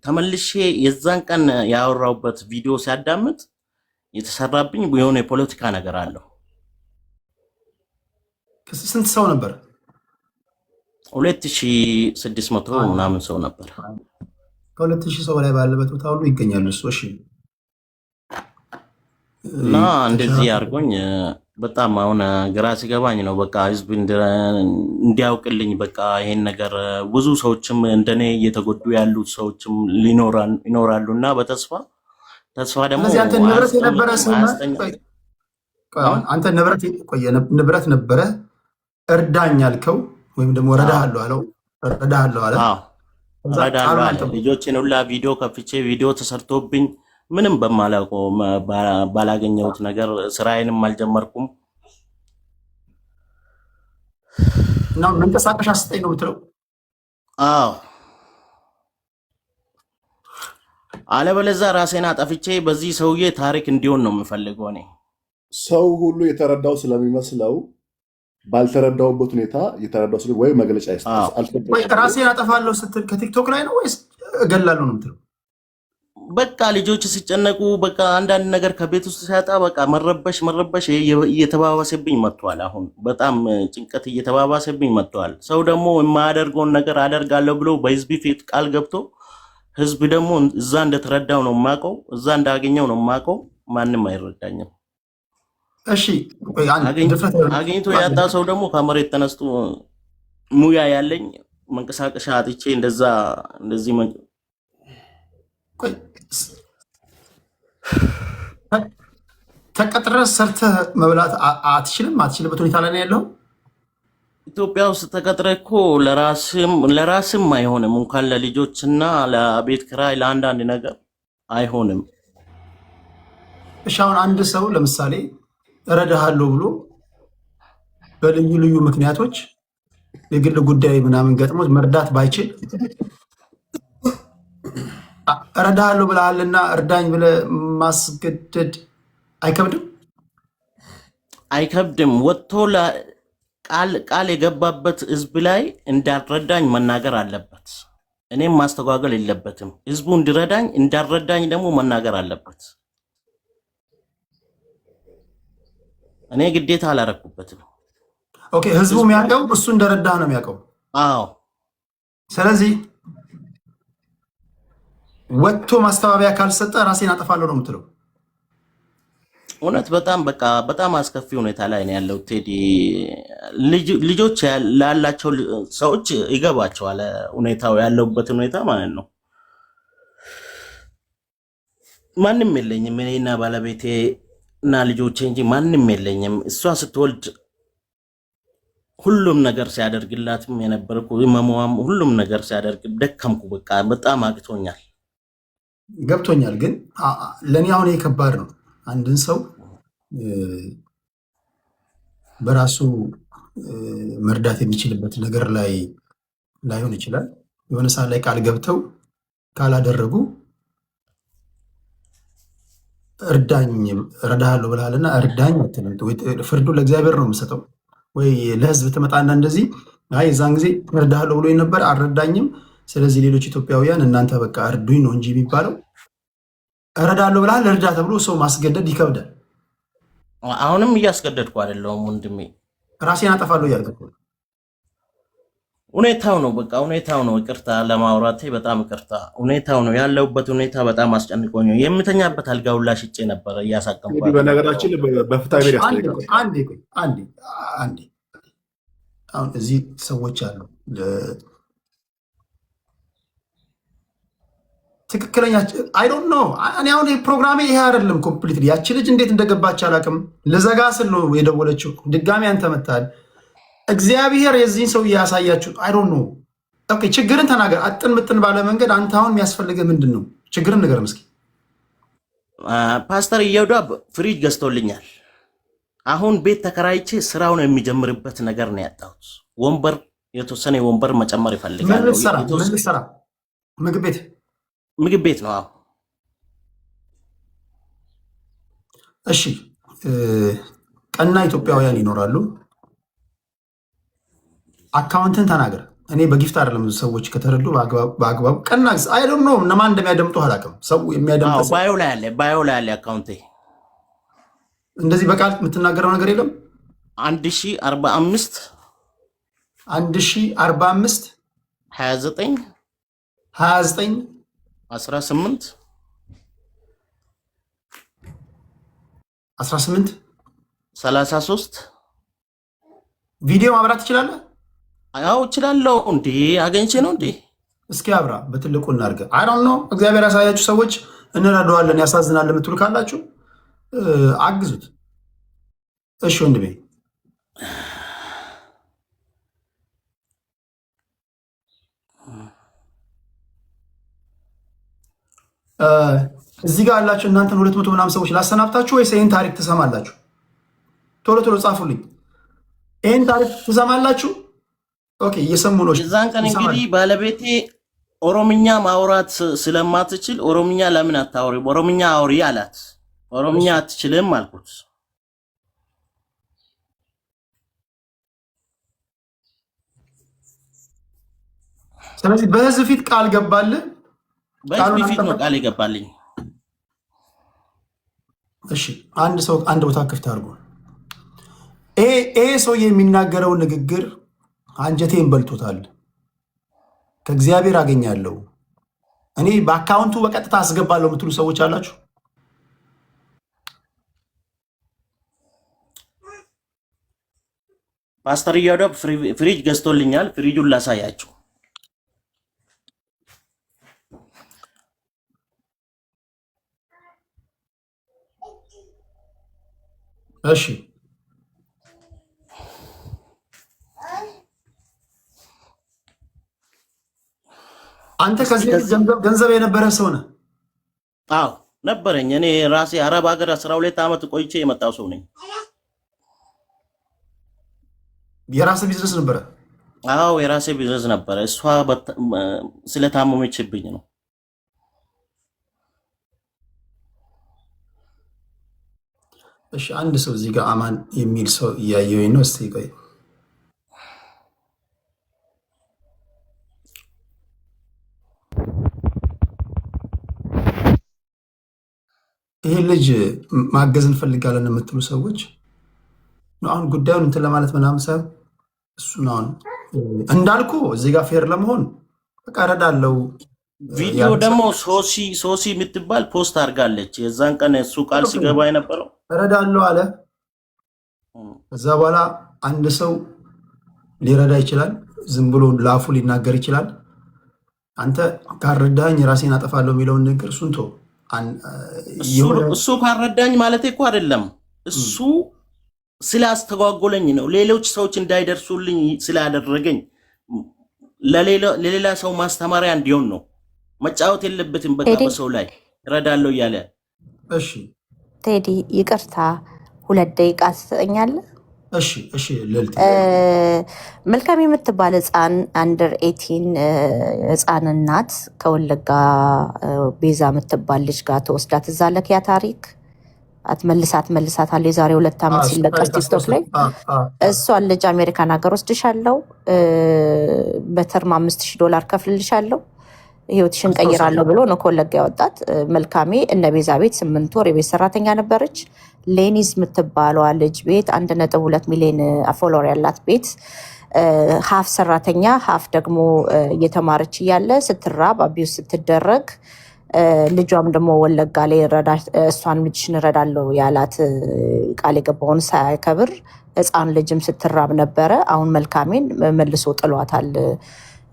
ተመልሼ የዛን ቀን ያወራሁበት ቪዲዮ ሲያዳምጥ የተሰራብኝ የሆነ የፖለቲካ ነገር አለው። ስንት ሰው ነበር? 2600 ምናምን ሰው ነበር። ከ2000 ሰው በላይ ባለበት ቦታ ሁሉ ይገኛል እሱ። እሺ እና እንደዚህ አድርጎኝ በጣም አሁን ግራ ሲገባኝ ነው በቃ ህዝብ እንዲያውቅልኝ በቃ ይሄን ነገር ብዙ ሰዎችም እንደኔ እየተጎዱ ያሉት ሰዎችም ይኖራሉ እና በተስፋ ተስፋ ደግሞ ስለዚህ አንተ ንብረት የነበረ አያስቀምጥም ሰው አያስጠኛም። ቆይ፣ ቆይ አሁን አንተ ንብረት ቆይ፣ ንብረት ነበረ እርዳኝ ያልከው ወይም ደግሞ እረዳሃለሁ አለው እረዳሃለሁ አለ። አዎ ከዛ እረዳለሁ ቃሉን አለ። አልጠበቀም። ልጆችን ሁላ ቪዲዮ ከፍቼ ቪዲዮ ተሰርቶብኝ ምንም በማላውቀው ባላገኘሁት ነገር ስራዬንም አልጀመርኩም። እና መንቀሳቀሻ ስጠኝ ነው የምትለው። አዎ አለበለዛ ራሴን አጠፍቼ በዚህ ሰውዬ ታሪክ እንዲሆን ነው የምፈልገው እኔ። ሰው ሁሉ የተረዳው ስለሚመስለው ባልተረዳውበት ሁኔታ የተረዳው ስለ ወይ መግለጫ ይስጥ። አዎ ወይ አልተረዳሁም። ራሴን አጠፋለሁ ስትል ከቲክቶክ ላይ ነው ወይስ እገላለሁ ነው የምትለው? በቃ ልጆች ሲጨነቁ በቃ አንዳንድ ነገር ከቤት ውስጥ ሲያጣ በቃ መረበሽ መረበሽ እየተባባሰብኝ መጥቷል። አሁን በጣም ጭንቀት እየተባባሰብኝ መጥቷል። ሰው ደግሞ የማያደርገውን ነገር አደርጋለሁ ብሎ በህዝብ ፊት ቃል ገብቶ ህዝብ ደግሞ እዛ እንደተረዳው ነው የማውቀው፣ እዛ እንዳገኘው ነው የማውቀው። ማንም አይረዳኝም። እሺ ቆይ አንድ ድፍረት አግኝቶ ያጣ ሰው ደግሞ ከመሬት ተነስቶ ሙያ ያለኝ መንቀሳቀሻ አጥቼ እንደዛ እንደዚህ ቆይ ተቀጥረህ ሰርተህ መብላት አትችልም? አትችልበት ሁኔታ ላይ ነው ያለው። ኢትዮጵያ ውስጥ ተቀጥረ እኮ ለራስም አይሆንም፣ እንኳን ለልጆችና ለቤት ኪራይ ለአንዳንድ ነገር አይሆንም። እሺ አሁን አንድ ሰው ለምሳሌ እረዳሃለሁ ብሎ በልዩ ልዩ ምክንያቶች የግል ጉዳይ ምናምን ገጥሞት መርዳት ባይችል እረዳሃለሁ ብለሃልና እርዳኝ ብለህ ማስገደድ አይከብድም? አይከብድም። ወጥቶ ቃል የገባበት ህዝብ ላይ እንዳልረዳኝ መናገር አለበት። እኔም ማስተጓገል የለበትም። ህዝቡ እንዲረዳኝ እንዳልረዳኝ ደግሞ መናገር አለበት። እኔ ግዴታ አላረኩበትም። Okay፣ ህዝቡ ህዝቡ የሚያውቀው እሱ እንደረዳህ ነው የሚያውቀው። አዎ ስለዚህ ወጥቶ ማስተባበያ ካልሰጠ ራሴን አጠፋለሁ ነው የምትለው። እውነት በጣም በቃ በጣም አስከፊ ሁኔታ ላይ ነው ያለው ቴዲ። ልጆች ላላቸው ሰዎች ይገባቸዋል ሁኔታው ያለውበት ሁኔታ ማለት ነው። ማንም የለኝም እኔና ባለቤቴ እና ልጆቼ እንጂ ማንም የለኝም። እሷ ስትወልድ ሁሉም ነገር ሲያደርግላትም የነበርኩ ህመሟም ሁሉም ነገር ሲያደርግ ደከምኩ። በቃ በጣም አቅቶኛል። ገብቶኛል። ግን ለእኔ አሁን ይሄ ከባድ ነው። አንድን ሰው በራሱ መርዳት የሚችልበት ነገር ላይ ላይሆን ይችላል። የሆነ ሰዓት ላይ ቃል ገብተው ካላደረጉ እርዳኝ እረዳሃለሁ ብለሃልና እርዳኝ አትልም። ፍርዱ ለእግዚአብሔር ነው የምሰጠው። ወይ ለህዝብ ትመጣና እንደዚህ አይ የዛን ጊዜ እረዳሃለሁ ብሎ ነበር አልረዳኝም፣ ስለዚህ ሌሎች ኢትዮጵያውያን እናንተ በቃ እርዱኝ ነው እንጂ የሚባለው። እረዳለሁ ብለሃል እርዳ ተብሎ ሰው ማስገደድ ይከብዳል። አሁንም እያስገደድኩ አይደለሁም ወንድሜ፣ ራሴን አጠፋለሁ እያልክ እኮ ነው። ሁኔታው ነው በቃ ሁኔታው ነው። ይቅርታ ለማውራቴ በጣም ይቅርታ። ሁኔታው ነው ያለሁበት ሁኔታ በጣም አስጨንቆኝ ነው። የምተኛበት አልጋ ሁላ ሽጬ ነበረ እያሳከምኩ እንግዲህ በነገራችን ላይ በፍትሐ ብሔር ያስጠይቃል። አንዴ ቆይ፣ አንዴ አንዴ። አሁን እዚህ ሰዎች አሉ። ትክክለኛ I don't know። እኔ አሁን ፕሮግራሜ ይሄ አይደለም። Completely ያቺ ልጅ እንዴት እንደገባች አላውቅም። ልዘጋ ስል ነው የደወለችው። ድጋሚ አንተ መታል። እግዚአብሔር የዚህን ሰው እያሳያችሁ I don't know። Okay፣ ችግርን ተናገር። አጥን ምጥን ባለ መንገድ አንተ አሁን የሚያስፈልግህ ምንድን ነው? ችግርን ንገረን እስኪ። ፓስተር እየወዳ ፍሪጅ ገዝቶልኛል። አሁን ቤት ተከራይቼ ስራውን የሚጀምርበት ነገር ነው ያጣሁት። ወንበር የተወሰነ ወንበር መጨመር ምን ይፈልጋለሁ። ልትሰራ ምን ልትሰራ? ምግብ ቤት? ምግብ ቤት ነው። አዎ። እሺ፣ ቀና ኢትዮጵያውያን ይኖራሉ። አካውንትን ተናገር። እኔ በ gift አይደለም፣ ሰዎች ከተረዱ በአግባቡ ቀና I don't know እነማን እንደሚያደምጡ አላውቅም። ሰው የሚያደምጥ ሰው Bio ላይ አለ፣ bio ላይ አለ አካውንቴ። እንደዚህ በቃል የምትናገረው ነገር የለም። 1045 1045 29 29 18 18 33። ቪዲዮ ማብራት ትችላለህ? አዎ እችላለሁ። እንዴ አገኝቼ ነው እንዴ? እስኪ አብራ፣ በትልቁ እናድርግ። I don't know፣ እግዚአብሔር ያሳያችሁ ሰዎች እንረዳዋለን፣ ያሳዝናል የምትሉ ካላችሁ አግዙት። እሺ ወንድሜ። እዚህ ጋር ያላችሁ እናንተን 200 ምናምን ሰዎች ላሰናብታችሁ ወይስ ይህን ታሪክ ትሰማላችሁ? ቶሎ ቶሎ ጻፉልኝ። ይህን ታሪክ ትሰማላችሁ? Okay፣ እየሰሙ ነው። የዛን ቀን ይሰማሉ። እንግዲህ ባለቤቴ ኦሮምኛ ማውራት ስለማትችል ኦሮምኛ ለምን አታወሪም? ኦሮምኛ አውሪ አላት። ኦሮምኛ አትችልም አልኩት። ስለዚህ በህዝብ ፊት ቃል ገባልህ። በህዝብ ቃሉን ፊት ነው አልጠበቅም? ቃል የገባልኝ። እሺ፣ አንድ ሰው አንድ ቦታ ክፍት አድርጎ ይሄ ሰውዬ የሚናገረው ንግግር አንጀቴን በልቶታል። ከእግዚአብሔር አገኛለሁ፣ እኔ በአካውንቱ በቀጥታ አስገባለሁ የምትሉ ሰዎች አላችሁ? ፓስተር እያዶብ ፍሪጅ ገዝቶልኛል። ፍሪጁን ላሳያችሁ። እሺ፣ አንተ ከዚህ በፊት ገንዘብ የነበረ ሰው ነህ። አዎ ነበረኝ። እኔ ራሴ አረብ ሀገር 12 ዓመት ቆይቼ የመጣው ሰው ነኝ። የራስህ ቢዝነስ ነበረ። አዎ የራሴ ቢዝነስ ነበረ። እሷ ስለታመመችብኝ ነው። እሺ፣ አንድ ሰው እዚህ ጋር አማን የሚል ሰው እያየሁኝ ነው። እስኪ ቆይ፣ ይሄን ልጅ ማገዝ እንፈልጋለን የምትሉ ሰዎች አሁን ጉዳዩን እንትን ለማለት ምናምን ሳይሆን እሱን አሁን እንዳልኩ እዚህ ጋር fair ለመሆን በቃ እረዳለሁ። ቪዲዮ ደግሞ ሶሲ ሶሲ የምትባል post አድርጋለች። የዛን ቀን እሱ ቃል ሲገባ የነበረው እረዳለሁ አለ። ከዛ በኋላ አንድ ሰው ሊረዳ ይችላል። ዝም ብሎ ለአፉ ሊናገር ይችላል። አንተ ካልረዳኸኝ ራሴን አጠፋለሁ የሚለውን ንግግር እሱን ተው። እሱ ካልረዳኝ ማለት እኮ አይደለም። እሱ ስላስተጓጎለኝ ነው። ሌሎች ሰዎች እንዳይደርሱልኝ ስላደረገኝ ለሌላ ሰው ማስተማሪያ እንዲሆን ነው። መጫወት የለበትም። በቃ ቴዲ በሰው ላይ እረዳለሁ እያለ። እሺ። ቴዲ፣ ይቅርታ፣ 2 ደቂቃ ትሰጠኛለህ? እሺ ልዕልት። መልካም የምትባል ህፃን under 18 ህፃን እናት ከወለጋ ቤዛ የምትባል ልጅ ጋር ተወስዳ ትዝ አለህ? ያ ታሪክ አትመልሳት መልሳታለሁ የዛሬ 2 ዓመት እሱ ሲለቀስ ታሪክ ቲክቶክ ላይ። አስታውሳለሁ። እሷን ልጅ አሜሪካን ሀገር ወስድሻለሁ፣ በ term $5,000 ከፍልልሻለሁ፣ ህይወትሽን ቀይራለሁ ብሎ ነው ከወለጋ ያወጣት። መልካሜ እነ ቤዛ ቤት 8 ወር የቤት ሰራተኛ ነበረች። ሌኒዝ የምትባለዋ ልጅ ቤት 1.2 ሚሊዮን follower ያላት ቤት half ሰራተኛ half ደግሞ እየተማረች እያለ ስትራብ abuse ስትደረግ ልጇም ደግሞ ወለጋ ላይ እሷን ልጅሽን እረዳለሁ ያላት ቃል የገባውን ሳያከብር ህፃን ልጅም ስትራብ ነበረ። አሁን መልካሜን መልሶ ጥሏታል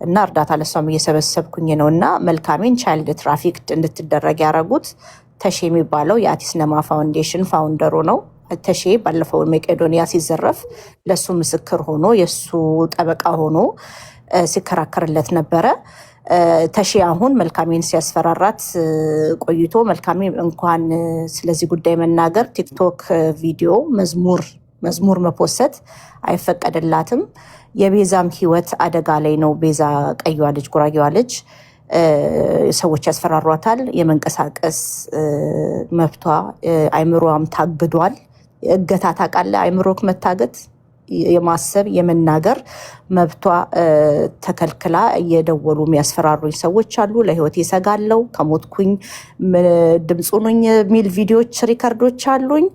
እና እርዳታ ለእሷም እየሰበሰብኩኝ ነው። እና መልካሜን child trafficked እንድትደረግ ያደረጉት ተሼ የሚባለው የአቲስ ነማ foundation founder ኡ ነው። ተሼ ባለፈው መቄዶንያ ሲዘረፍ ለእሱ ምስክር ሆኖ የእሱ ጠበቃ ሆኖ ሲከራከርለት ነበረ። ተሼ አሁን መልካሜን ሲያስፈራራት ቆይቶ መልካሜ እንኳን ስለዚህ ጉዳይ መናገር ቲክቶክ ቪዲዮ መዝሙር መፖሰት አይፈቀድላትም። የቤዛም ህይወት አደጋ ላይ ነው። ቤዛ ቀይዋ ልጅ፣ ጉራጌዋ ልጅ ሰዎች ያስፈራሯታል። የመንቀሳቀስ መብቷ አይምሮዋም ታግዷል። እገታ ታውቃለህ? አይምሮክ መታገት የማሰብ የመናገር መብቷ ተከልክላ እየደወሉ የሚያስፈራሩኝ ሰዎች አሉ። ለህይወቴ እሰጋለሁ፣ ከሞትኩኝ ድምፁ ነኝ የሚል ቪዲዮዎች record ኦች አሉኝ።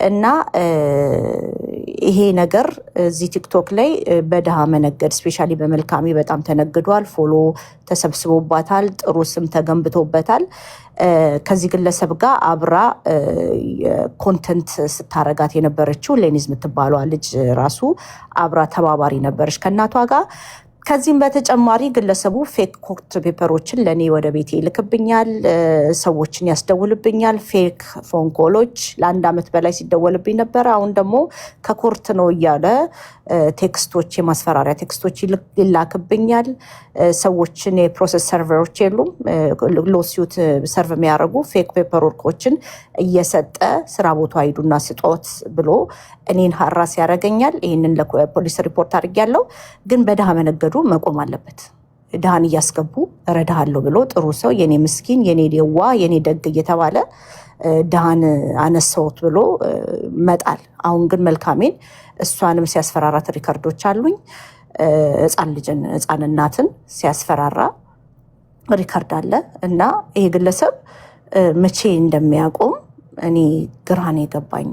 እና ይሄ ነገር እዚህ ቲክቶክ ላይ በድሃ መነገድ especially በመልካሜ በጣም ተነግዷል። Follow ተሰብስቦባታል። ጥሩ ስም ተገንብቶበታል። ከዚህ ግለሰብ ጋር አብራ content ስታረጋት የነበረችው ሌኒዝ የምትባለዋ ልጅ ራሱ አብራ ተባባሪ ነበረች ከእናቷ ጋር። ከዚህም በተጨማሪ ግለሰቡ fake court paper ኦችን ለእኔ ወደ ቤቴ ይልክብኛል፣ ሰዎችን ያስደውልብኛል። Fake phone call ኦች ለአንድ ዓመት በላይ ሲደወልብኝ ነበረ። አሁን ደግሞ ከ court ነው እያለ text ኦች፣ የማስፈራሪያ text ኦች ይላክብኛል። ሰዎችን የ process server ኦች የሉም lawsuit serve የሚያደርጉ fake paper work ኦችን እየሰጠ ስራ ቦታ ሂዱና ስጦት ብሎ እኔን harass ያደርገኛል። ይህንን ለፖሊስ ሪፖርት አድርጌያለሁ። ግን በድሃ መነገዱ መቆም አለበት። ድሃን እያስገቡ እረዳሃለሁ ብሎ ጥሩ ሰው የኔ ምስኪን፣ የኔ የዋህ፣ የኔ ደግ እየተባለ ድሃን አነሳሁት ብሎ መጣል። አሁን ግን መልካሜን እሷንም ሲያስፈራራት record ኦች አሉኝ። ህፃን ልጅን ህፃን እናትን ሲያስፈራራ record አለ እና ይሄ ግለሰብ መቼ እንደሚያቆም እኔ ግራ ነው የገባኝ።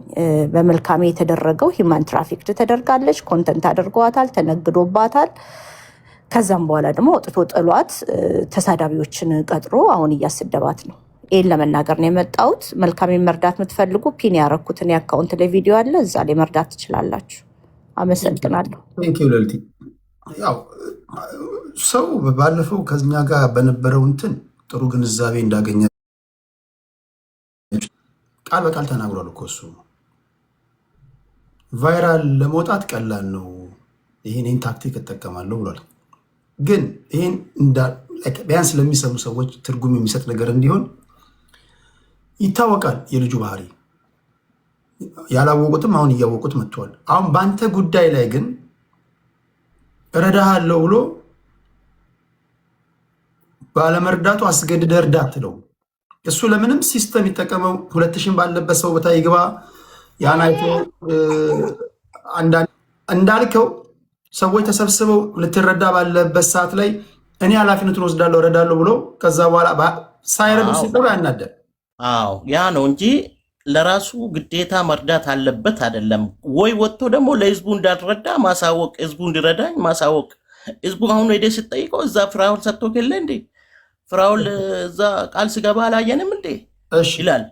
በመልካሜ የተደረገው human traffic ተደርጋለች፣ content አድርገዋታል፣ ተነግዶባታል። ከዛም በኋላ ደግሞ ወጥቶ ጥሏት ተሳዳቢዎችን ቀጥሮ አሁን እያሰደባት ነው። ይህን ለመናገር ነው የመጣሁት። መልካሜን መርዳት የምትፈልጉ pin ያረኩትን የ account ላይ ቪዲዮ አለ፣ እዛ ላይ መርዳት ትችላላችሁ። አመሰግናለሁ። Thank you ልዕልቲ። ያው ሰው ባለፈው ከኛ ጋር በነበረው እንትን ጥሩ ግንዛቤ እንዳገኘ ቃል በቃል ተናግሯል እኮ እሱ። Viral ለመውጣት ቀላል ነው፣ ይህን ታክቲክ እጠቀማለሁ ብሏል። ግን ይህን ቢያንስ ለሚሰሙ ሰዎች ትርጉም የሚሰጥ ነገር እንዲሆን ይታወቃል የልጁ ባህሪ። ያላወቁትም አሁን እያወቁት መጥተዋል። አሁን በአንተ ጉዳይ ላይ ግን እረዳሃለሁ ብሎ ባለመርዳቱ አስገድደህ እርዳ አትለው። እሱ ለምንም system ይጠቀመው 2,000 ባለበት ሰው ቦታ ይግባ። ያን አይቶ እንዳልከው ሰዎች ተሰብስበው ልትረዳ ባለበት ሰዓት ላይ እኔ ኃላፊነቱን ወስዳለሁ እረዳለሁ ብሎ ከዛ በኋላ ሳይረዱ ሲቀሩ ያናዳል። አዎ፣ ያ ነው እንጂ ለራሱ ግዴታ መርዳት አለበት አይደለም ወይ? ወጥቶ ደግሞ ለህዝቡ እንዳልረዳ ማሳወቅ፣ ህዝቡ እንዲረዳኝ ማሳወቅ። ህዝቡ አሁን ሄደህ ስትጠይቀው እዛ ፍራውል ሰጥቶ የለ እንዴ? ፍራውል እዛ ቃል ስገባ አላየንም እንዴ ይላል።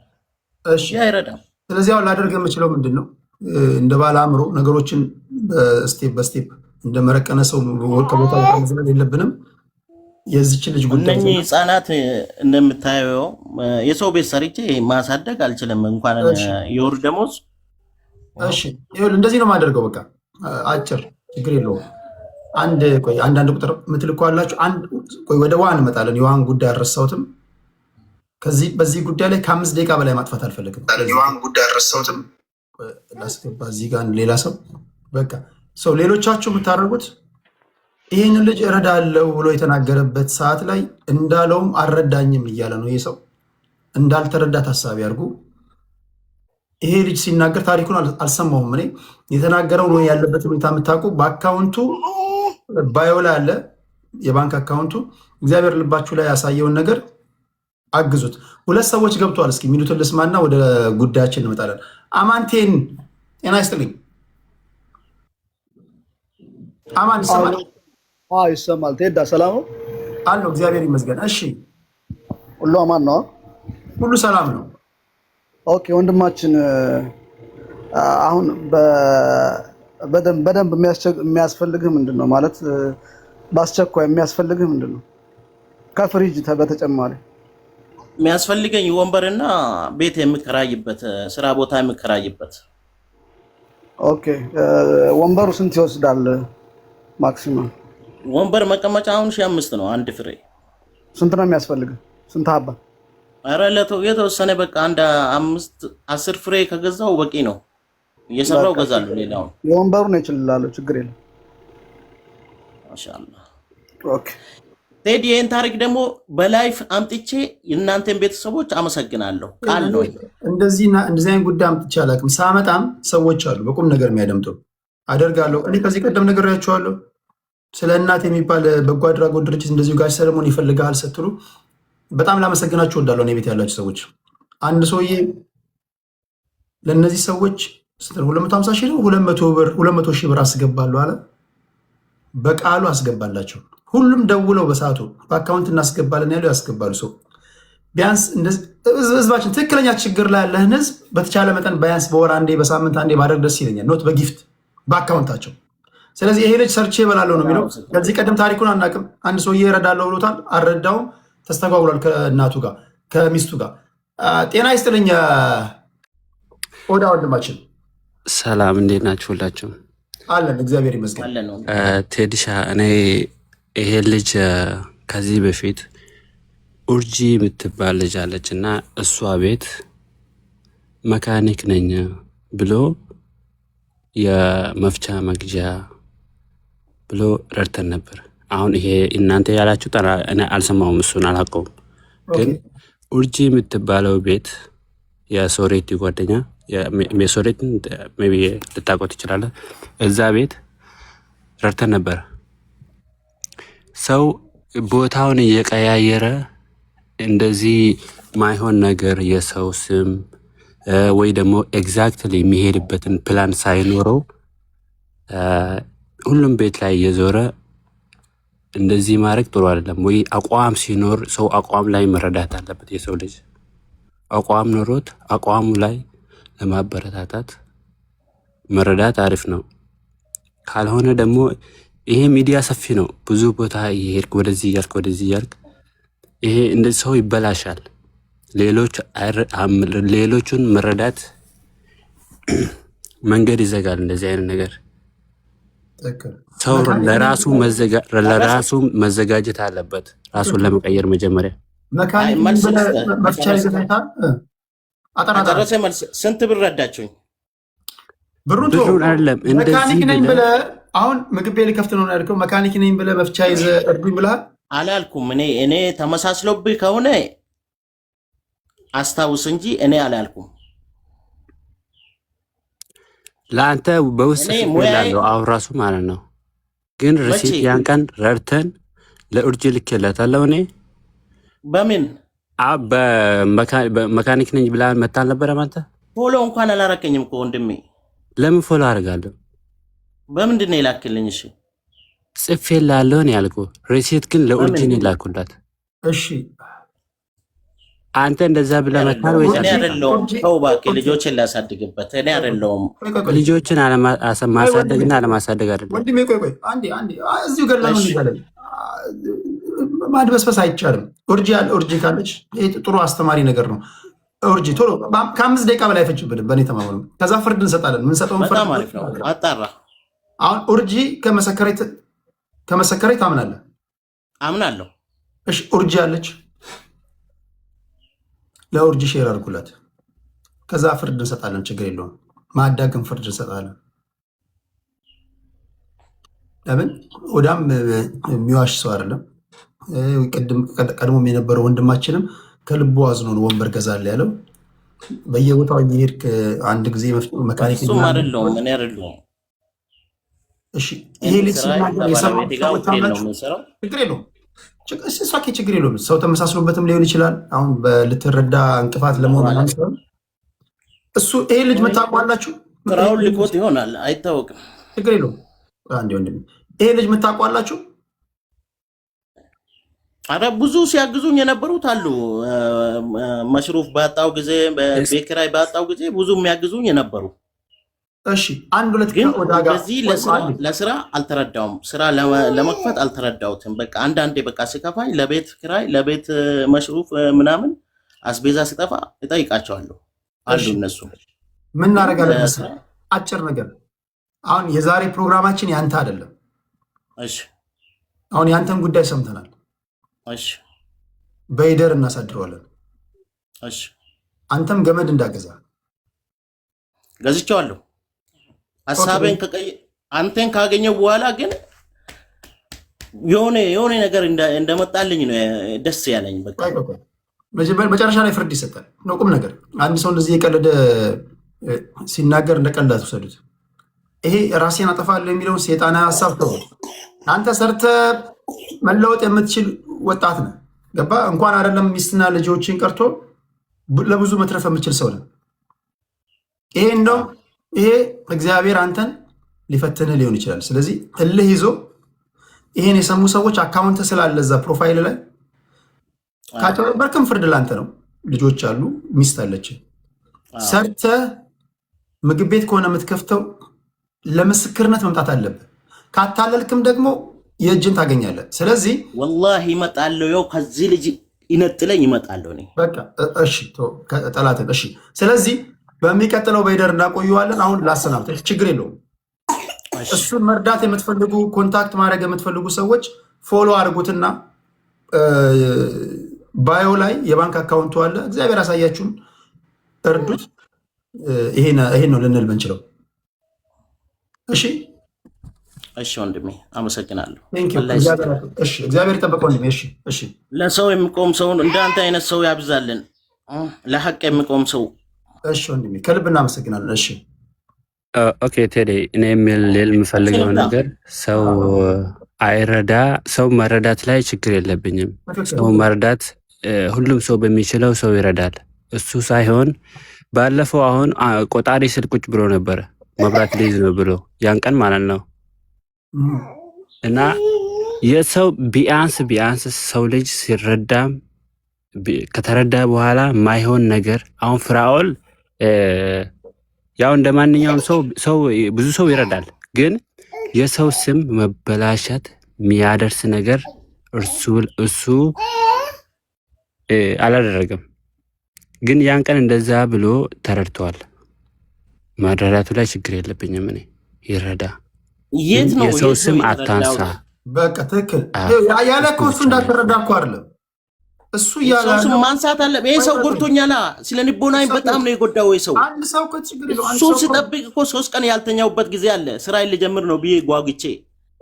ያ አይረዳም። ስለዚህ አሁን ላደርግ የምችለው ምንድን ነው? እንደ ባለ አእምሮ ነገሮችን በ step በ step እንደ መረቀነ ሰው ከቦታ ቦታ መዝለል የለብንም። የዚችን ልጅ ጉዳይ እነኚህ ህጻናት እንደምታየው የሰው ቤት ሰርቼ ማሳደግ አልችልም። እንኳን የወር ደሞዝ እሺ ይኸውልህ እንደዚህ ነው የማደርገው። በቃ አጭር ችግር የለውም። አንድ ቆይ አንዳንድ ቁጥር የምትልኩ አላችሁ። አንድ ቆይ ወደ ውሃ እንመጣለን። የውሃን ጉዳይ አልረሳሁትም። ከዚህ በዚህ ጉዳይ ላይ ከ5 ደቂቃ በላይ ማጥፋት አልፈልግም። የውሃን ጉዳይ አልረሳሁትም። ላስገባ እዚህ ጋር ሌላ ሰው። በቃ ሰው ሌሎቻችሁ የምታደርጉት ይህንን ልጅ እረዳለሁ ብሎ የተናገረበት ሰዓት ላይ እንዳለውም አልረዳኝም እያለ ነው። ይህ ሰው እንዳልተረዳ ታሳቢ አድርጉ። ይሄ ልጅ ሲናገር ታሪኩን አልሰማሁም። እኔ የተናገረውን ወይ ያለበትን ሁኔታ የምታውቁ በ account ኡ bio ላይ አለ የባንክ account ኡ። እግዚአብሔር ልባችሁ ላይ ያሳየውን ነገር አግዙት። ሁለት ሰዎች ገብተዋል። እስኪ የሚሉትን ልስማና ወደ ጉዳያችን እንመጣለን። አማንቴን ጤና ይስጥልኝ። አማን ይሰማል? አዎ ይሰማል። ቴዳ ሰላም ነው? አለው እግዚአብሔር ይመስገን። እሺ። ሁሉ አማን ነው? ሁሉ ሰላም ነው። Okay ወንድማችን፣ አሁን በደንብ የሚያስፈልግህ ምንድን ነው? ማለት በአስቸኳይ የሚያስፈልግህ ምንድን ነው? ከፍሪጅ በተጨማሪ። የሚያስፈልገኝ ወንበርና ቤት የምከራይበት፣ ስራ ቦታ የምከራይበት። Okay፣ ወንበሩ ስንት ይወስዳል maximum? ወንበር መቀመጫ አሁን 1005 ነው አንድ ፍሬ። ስንት ነው የሚያስፈልግህ? ስንት ሀባ? ኧረ የተወሰነ በቃ አንድ 5 10 ፍሬ ከገዛው በቂ ነው። እየሰራው በቃ እገዛለሁ ሌላውን። የወንበሩን እችላለሁ፣ ችግር የለም። ማሻአላህ። Okay። ቴዲ፣ ይህን ታሪክ ደግሞ በ live አምጥቼ እናንተን ቤተሰቦች አመሰግናለሁ። ቃል ነው ይሄ። እንደዚህ እንደዚህ አይነት ጉዳይ አምጥቼ አላውቅም። ሳመጣም ሰዎች አሉ በቁም ነገር የሚያደምጡ አደርጋለሁ። እኔ ከዚህ ቀደም ነግሬያቸዋለሁ። ስለ እናት የሚባል በጎ አድራጎት ድርጅት እንደዚሁ ጋሽ ሰለሞን ይፈልግሃል ስትሉ በጣም ላመሰግናችሁ እወዳለሁ። እኔ ቤት ያላችሁ ሰዎች አንድ ሰውዬ ለእነዚህ ሰዎች ስንት ነው? 250 ሺህ ነው 200 ብር 200 ሺህ ብር አስገባለሁ አለ። በቃሉ አስገባላቸው። ሁሉም ደውለው በሰዓቱ በ account እናስገባለን ያሉ ያስገባሉ። ሰው ቢያንስ ህዝባችን ትክክለኛ ችግር ላይ ያለህን ህዝብ በተቻለ መጠን ቢያንስ በወር አንዴ በሳምንት አንዴ ማድረግ ደስ ይለኛል። Not በ gift፣ በ account ኣቸው። ስለዚህ ይሄ ልጅ ሰርቼ እበላለሁ ነው የሚለው። ከዚህ ቀደም ታሪኩን አናውቅም። አንድ ሰውዬ እረዳለሁ ብሎታል፣ አልረዳውም። ተስተጓጉሏል ከእናቱ ጋር ከሚስቱ ጋር። ጤና ይስጥልኝ ኦዳ ወንድማችን። ሰላም፣ እንዴት ናችሁ ሁላችሁም? አለን እግዚአብሔር ይመስገን። አለን ነው። ቴዲሻ፣ እኔ ይሄ ልጅ ከዚህ በፊት ኡርጂ የምትባል ልጅ አለች እና እሷ ቤት መካኒክ ነኝ ብሎ የመፍቻ መግዣ ብሎ ረድተን ነበር። አሁን ይሄ እናንተ ያላችሁ እኔ አልሰማሁም፣ እሱን አላውቀውም። ግን ኡርጂ የምትባለው ቤት የሶሬቲ ጓደኛ፣ የሶሬትን maybe ልታውቀው ትችላለህ። እዛ ቤት ረድተን ነበር። ሰው ቦታውን እየቀያየረ እንደዚህ ማይሆን ነገር የሰው ስም ወይ ደግሞ exactly የሚሄድበትን ፕላን ሳይኖረው ሁሉም ቤት ላይ እየዞረ እንደዚህ ማድረግ ጥሩ አይደለም። ወይ አቋም ሲኖር ሰው አቋም ላይ መረዳት አለበት። የሰው ልጅ አቋም ኖሮት አቋሙ ላይ ለማበረታታት መረዳት አሪፍ ነው። ካልሆነ ደግሞ ይሄ ሚዲያ ሰፊ ነው። ብዙ ቦታ እየሄድክ ወደዚህ እያልክ ወደዚህ እያልክ ይሄ እንደዚህ ሰው ይበላሻል። ሌሎቹን መረዳት መንገድ ይዘጋል። እንደዚህ አይነት ነገር ሰው ለራሱ መዘጋጀት አለበት። ራሱን ለመቀየር መጀመሪያ። መካኒክ መልስ መፍቻ ይዘታል። ከጨረሰ መልስ። ስንት ብር ረዳችሁኝ? ብሩን ብሩን አይደለም እንደዚህ መካኒክ ነኝ ብለህ ብለህ አሁን ምግብ ቤት ልከፍት ነው ያልከው። መካኒክ ነኝ ብለህ መፍቻ ይዘህ እርዱኝ ብለሃል? አላልኩም። እኔ ተመሳስሎብህ ከሆነ አስታውስ እንጂ እኔ አላልኩም። ለአንተ በውስጥ እኔ ሙያዬ ጽፌልሃለሁ አሁን ራሱ ማለት ነው። ግን መቼ? Receipt ያን ቀን ረድተን ለኡርጂ ልኬላታለሁ እኔ። በምን? በመካኒክ ነኝ ብላ መታ አልነበረም አንተ? Follow እንኳን አላረከኝም እኮ ወንድሜ። ለምን follow አደርጋለሁ? በምንድን ነው የላክልኝ? እሺ። ጽፌልሃለሁ ነው ያልኩህ። Receipt ግን ለኡርጂ በምን? ነው የላኩላት። እሺ። አንተ እንደዛ ብለህ መታል ወይስ እኔ አልመጣም? አይደለሁም። ተው እባክህ፣ ልጆችን ላሳድግበት። እኔ አይደለሁም። ልጆችን ማሳደግና አለማሳደግ አይደለም። ወንድሜ ቆይ ቆይ፣ አንዴ አንዴ፣ እዚሁ ገላ ነው እንላለን። ማድበስበስ አይቻልም። ኡርጂ ያለ ኡርጂ ካለች ይሄ ጥሩ አስተማሪ ነገር ነው። ኦርጂ ቶሎ ከ5 ደቂቃ በላይ አይፈጅብንም። በእኔ ተማመኑ። ከዛ ፍርድ እንሰጣለን። የምንሰጠውን ፍርድ በጣም አሪፍ ነው። አጣራ። አሁን ኡርጂ ከመሰከረች ታምናለህ? አምናለሁ። እሺ፣ ኡርጂ አለች። ለኡርጂ share አድርጉላት። ከዛ ፍርድ እንሰጣለን። ችግር የለውም። ማዳግም ፍርድ እንሰጣለን። ለምን ወዳም የሚዋሽ ሰው አይደለም። ቅድም ቀድሞም የነበረው ወንድማችንም ከልቡ አዝኖ ነው ወንበር ገዛለ ያለው። በየቦታው እየሄድክ አንድ ጊዜ መካኒክ እሱም አይደለሁም፣ እኔ አይደለሁም። እሺ፣ ይሄ ልጅ ስራዬ ሲናገር የሰማው ከባለቤቴ ጋር ሰዎች ሆቴል ነው አላችሁ? የምንሰራው። ችግር የለውም። እሷ ችግር የለውም። ሰው ተመሳስሎበትም ሊሆን ይችላል። አሁን ልትረዳ እንቅፋት ለመሆን ምናምን ሳይሆን እሱ ይሄ ልጅ የምታውቋላችሁ? ስራውን ልኮት ይሆናል፣ አይታወቅም። ችግር የለውም። አንዴ ወንድሜ፣ ይሄ ልጅ የምታውቋላችሁ? አረ ብዙ ሲያግዙኝ የነበሩት አሉ። مصروف ባጣው ጊዜ፣ ቤት ኪራይ ባጣው ጊዜ ብዙ የሚያግዙኝ የነበሩ። እሺ፣ አንድ ሁለት ግን ከኦዳ ጋር እንደዚህ ለስራ አልተረዳውም። ስራ ለመክፈት አልተረዳሁትም። በቃ አንዳንዴ በቃ ሲከፋኝ ለቤት ኪራይ፣ ለቤት مصروف ምናምን አስቤዛ ሲጠፋ እጠይቃቸዋለሁ አሉ እነሱ። ምን እናደርጋለን መሰለህ? አጭር ነገር፣ አሁን የዛሬ ፕሮግራማችን ያንተ አይደለም። አሁን ያንተን ጉዳይ ሰምተናል። በይደር እናሳድረዋለን። አንተም ገመድ እንዳገዛ። ገዝቼዋለሁ። ሀሳቤን አንተን ካገኘው በኋላ ግን የሆነ የሆነ ነገር እንደመጣልኝ ነው ደስ ያለኝ። በቃ መጨረሻ ላይ ፍርድ ይሰጣል ነው ቁም ነገር። አንድ ሰው እንደዚህ የቀለደ ሲናገር እንደ ቀልድ አትውሰዱት። ይሄ ራሴን አጠፋለሁ የሚለውን ሴጣናዊ ሀሳብ ተው። አንተ ሰርተህ መለወጥ የምትችል ወጣት ነህ። ገባ? እንኳን አይደለም ሚስትና ልጆችን ቀርቶ ለብዙ መትረፍ የምትችል ሰው ነህ። ይሄ እንደውም ይሄ እግዚአብሔር አንተን ሊፈትንህ ሊሆን ይችላል። ስለዚህ እልህ ይዞ ይሄን የሰሙ ሰዎች account ስላለ እዛ profile ላይ ካጭበረበርክም ፍርድ ላንተ ነው። ልጆች አሉ፣ ሚስት አለች። ሰርተህ ምግብ ቤት ከሆነ የምትከፍተው ለምስክርነት መምጣት አለብህ። ካታለልክም ደግሞ የእጅን ታገኛለህ። ስለዚህ ወላሂ እመጣለሁ። ያው ከዚህ ልጅ ይነጥለኝ እመጣለሁ እኔ። በቃ እሺ፣ ጠላትን እሺ። ስለዚህ በሚቀጥለው በይደር እናቆየዋለን። አሁን ላሰናብት፣ ችግር የለውም። እሱን መርዳት የምትፈልጉ፣ contact ማድረግ የምትፈልጉ ሰዎች follow አድርጉትና bio ላይ የባንክ account ኡ አለ። እግዚአብሔር ያሳያችሁን እርዱት። ይሄን ነው ልንል ብንችለው። እሺ። እሺ ወንድሜ፣ አመሰግናለሁ። እግዚአብሔር ይጠብቅ ወንድሜ። እሺ። ለሰው የሚቆም ሰው እንዳንተ አይነት ሰው ያብዛልን። ለሀቅ የሚቆም ሰው። እሺ ወንድሜ፣ ከልብ እናመሰግናለን። እሺ። Okay ቴዲ፣ እኔ ልል የምፈልገው ነገር ሰው አይረዳ፣ ሰው መረዳት ላይ ችግር የለብኝም። ሰው መርዳት ሁሉም ሰው በሚችለው ሰው ይረዳል። እሱ ሳይሆን ባለፈው አሁን ቆጣሪ ስል ቁጭ ብሎ ነበረ፣ መብራት ሊይዝ ነው ብሎ ያን ቀን ማለት ነው። እና የሰው ቢያንስ ቢያንስ ሰው ልጅ ሲረዳም ከተረዳ በኋላ ማይሆን ነገር፣ አሁን ፍራኦል ያው እንደ ማንኛውም ሰው ብዙ ሰው ይረዳል፣ ግን የሰው ስም መበላሸት የሚያደርስ ነገር እሱ አላደረገም። ግን ያን ቀን እንደዛ ብሎ ተረድተዋል። መረዳቱ ላይ ችግር የለብኝም እኔ፣ ይረዳ። የት ነው የሰው የት ነው ስም አታንሳ። የተረዳሁት? በቃ ትክክል ያለ እኮ እሱ እንዳትረዳ እኮ አይደለም እሱ እያለ የሰው ስም ያለው ማንሳት አለ። ይሄ ሰው ጎድቶኛላ። ስለ ልቦናዬ በጣም ነው የጎዳው። ይሄ ሰው አንድ ሰው እኮ ችግር የለውም። አንድ እሱን ሰው እኮ ስጠብቅ እኮ 3 ቀን ያልተኛውበት ጊዜ አለ። ስራዬን ልጀምር ነው ብዬ ጓጉቼ።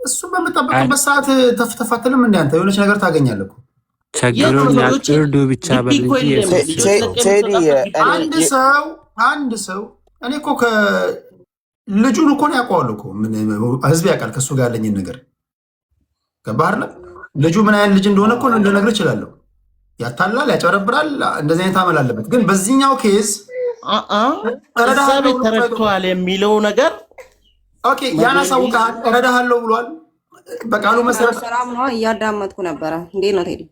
እሱን በምጠብቅበት ሰዓት ተፍተፋትልም እንደ አንተ የሆነች ነገር ታገኛለህ እኮ። ቸግሮኛል እርዱ ብቻ ግቢ በል እኮ እንጂ የለም። የሰው ልጆች ስም ለቀህ ቴዲ የምትወጣበት ግቢ አንድ ሰው አንድ ሰው እኔ እኮ ከልጁን እኮ ነው ያውቀዋል እኮ፣ ህዝብ ያውቃል ከእሱ ጋር ያለኝን ነገር፣ ገባህ አይደለም? ልጁ ምን አይነት ልጅ እንደሆነ እኮ ልነግርህ እችላለሁ። ያታላል፣ ያጨረብራል፣ እንደዚህ አይነት አመል አለበት። ግን በዚህኛው case እዛ እረዳሃለሁ ቤት ብሎ ተረድተዋል የሚለው ነገር Okay፣ ያን አሳውቀሃል፣ እረዳሃለሁ ብሏል። በቃሉ መሰረት ሰላም ነው። እያዳመጥኩ ነበረ። እንዴት ነው ቴዲ?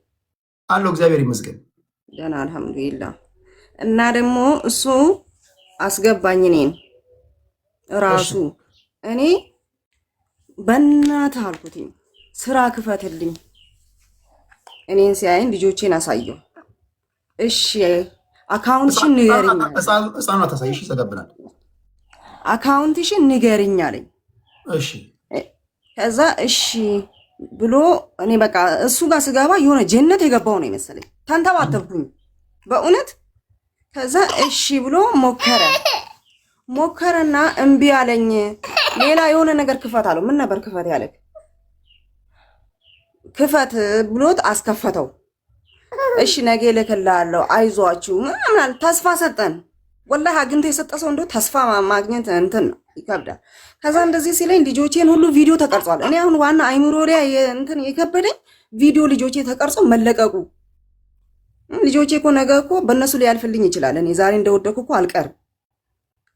አለው፣ እግዚአብሔር ይመስገን። ደህና አልሐምዱሊላህ። እና ደግሞ እሱ አስገባኝ እኔን ራሱ። እኔ በእናትህ አልኩትኝ፣ ስራ ክፈትልኝ። እኔን ሲያይን ልጆቼን አሳየው። እሺ። Account ሽን ንገሪኝ አለኝ። ህፃኗ ታሳይሽ ይዘጋብናል። Account ሽን ንገሪኝ አለኝ። እሺ። ከዛ እሺ ብሎ እኔ በቃ እሱ ጋር ስገባ የሆነ ጀነት የገባው ነው የመሰለኝ። ተንተባተብኩኝ በእውነት። ከዛ እሺ ብሎ ሞከረ ሞከረና እምቢ አለኝ። ሌላ የሆነ ነገር ክፈት አለው። ምን ነበር ክፈት ያለክ? ክፈት ብሎት አስከፈተው። እሺ ነገ እልክልሃለሁ፣ አይዟችሁ ምናምን አለ። ተስፋ ሰጠን። ወላሂ አግኝቶ የሰጠ ሰው እንደው ተስፋ ማግኘት እንትን ነው ይከብዳል። ከዛ እንደዚህ ሲለኝ ልጆቼን ሁሉ ቪዲዮ ተቀርጿል። እኔ አሁን ዋና አይምሮ ላይ እንትን የከበደኝ ቪዲዮ ልጆቼ ተቀርጾ መለቀቁ። ልጆቼ እኮ ነገ እኮ በእነሱ ሊያልፍልኝ ይችላል። እኔ ዛሬ እንደወደኩ እኮ አልቀርም።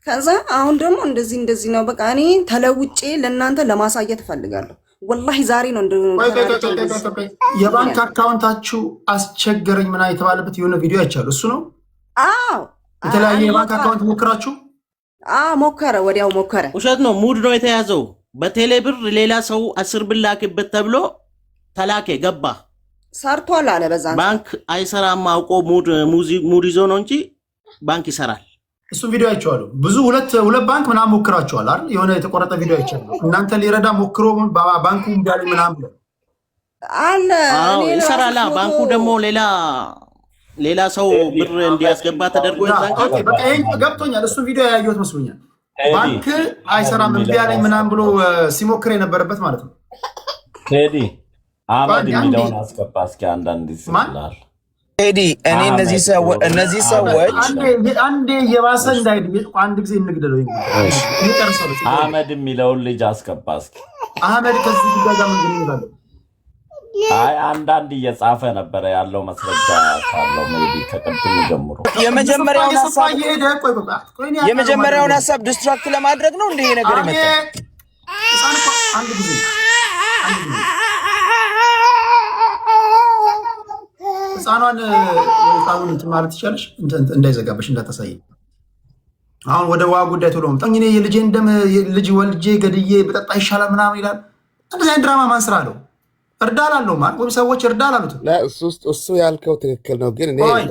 ከዛ አሁን ደግሞ እንደዚህ እንደዚህ ነው፣ በቃ እኔ ተለውጬ ለእናንተ ለማሳየት እፈልጋለሁ። ወላሂ ዛሬ ነው ቆይ ቆይ ቆይ ተናድጄ ቆይ እንደዚህ ቆይ ቆይ። የባንክ account ኣችሁ አስቸገረኝ ምናምን የተባለበት የሆነ ቪዲዮ አይቻለሁ። እሱ ነው? አዎ። የተለያየ የባንክ አልወጣ account ሞክራችሁ? አዎ፣ ሞከረ፣ ወዲያው ሞከረ። ውሸት ነው። Mood ነው የተያዘው። በቴሌ ብር ሌላ ሰው 10 ብር ላክበት ተብሎ ተላኬ ገባ። ሰርቷል አለ በዛን ሰዓት። ባንክ አይሰራም አውቆ mood ይዞ ነው እንጂ ባንክ ይሰራል። እሱን ቪዲዮ አይቼዋለሁ። ብዙ ሁለት ሁለት ባንክ ምናምን ሞክራችኋል አይደል? የሆነ የተቆረጠ ቪዲዮ አይቻለሁ። እናንተ ሊረዳ ሞክሮ ባንኩ እምቢ አለኝ ምናምን ብሎ። አለ። አዎ። እኔ ራሱ ይሰራላ። ፎቶ ባንኩ ደግሞ ሌላ ሌላ ሰው ብር እንዲያስገባ ተደርጎ የዛን ቀን Okay፣ በቃ ይሄን ገብቶኛል። እሱን ቪዲዮ ያየሁት መስሎኛል። ቴዲ ባንክ አይሰራም እምቢ አለኝ ምናምን ብሎ ሲሞክር የነበረበት ማለት ነው። ቴዲ፣ አህመድ አንዴ አንዴ የሚለውን አስገባ እስኪ፣ አንዳንድ ማን? ይጽፍልሃል። ቴዲ፣ እኔ እነዚህ አህመድ እነዚህ አህመድ ሰዎች አንዴ አንዴ እየባሰ እንዳይሄድ አንድ ጊዜ እንግደለው። ይሄን ጉዳይ እሺ። እንጨርሰው። ችግር የለም። አህመድ የሚለውን ልጅ አስገባ እስኪ። አህመድ ከዚህ ጉዳይ ጋር ምን ግንኙነት አለው? አይ፣ አንዳንድ እየጻፈ ነበረ፣ ያለው ማስረጃ ካለው maybe ከቅድሙ ጀምሮ። የመጀመሪያውን እየሰፋ ሀሳብ እየሄደ ቆይ ቆይ ቆይ፣ እኔ ያውቃለሁ የመጀመሪያውን ማለት ነው። ሀሳብ distract ለማድረግ ነው እንደ ይሄ ነገር አንዴ የመጣው። ህፃን እኮ፣ አንድ ጊዜ አንድ ጊዜ ህፃኗን ህፃኑን እንትን ማለት ትችያለሽ፣ እንዳይዘጋበሽ እንዳታሳይ። አሁን ወደ ዋ ጉዳይ ቶሎ መምጣት፣ እኔ የልጄን ደም ልጅ ወልጄ ገድዬ በጠጣ ይሻላል ምናምን ይላል። እንደዚህ አይነት ድራማ ማን ስራ አለው? እርዳ አላለው ማለት ወይም ሰዎች እርዳ አላሉትም። እሱ ውስጥ እሱ ያልከው ትክክል ነው፣ ግን እኔ ቆይ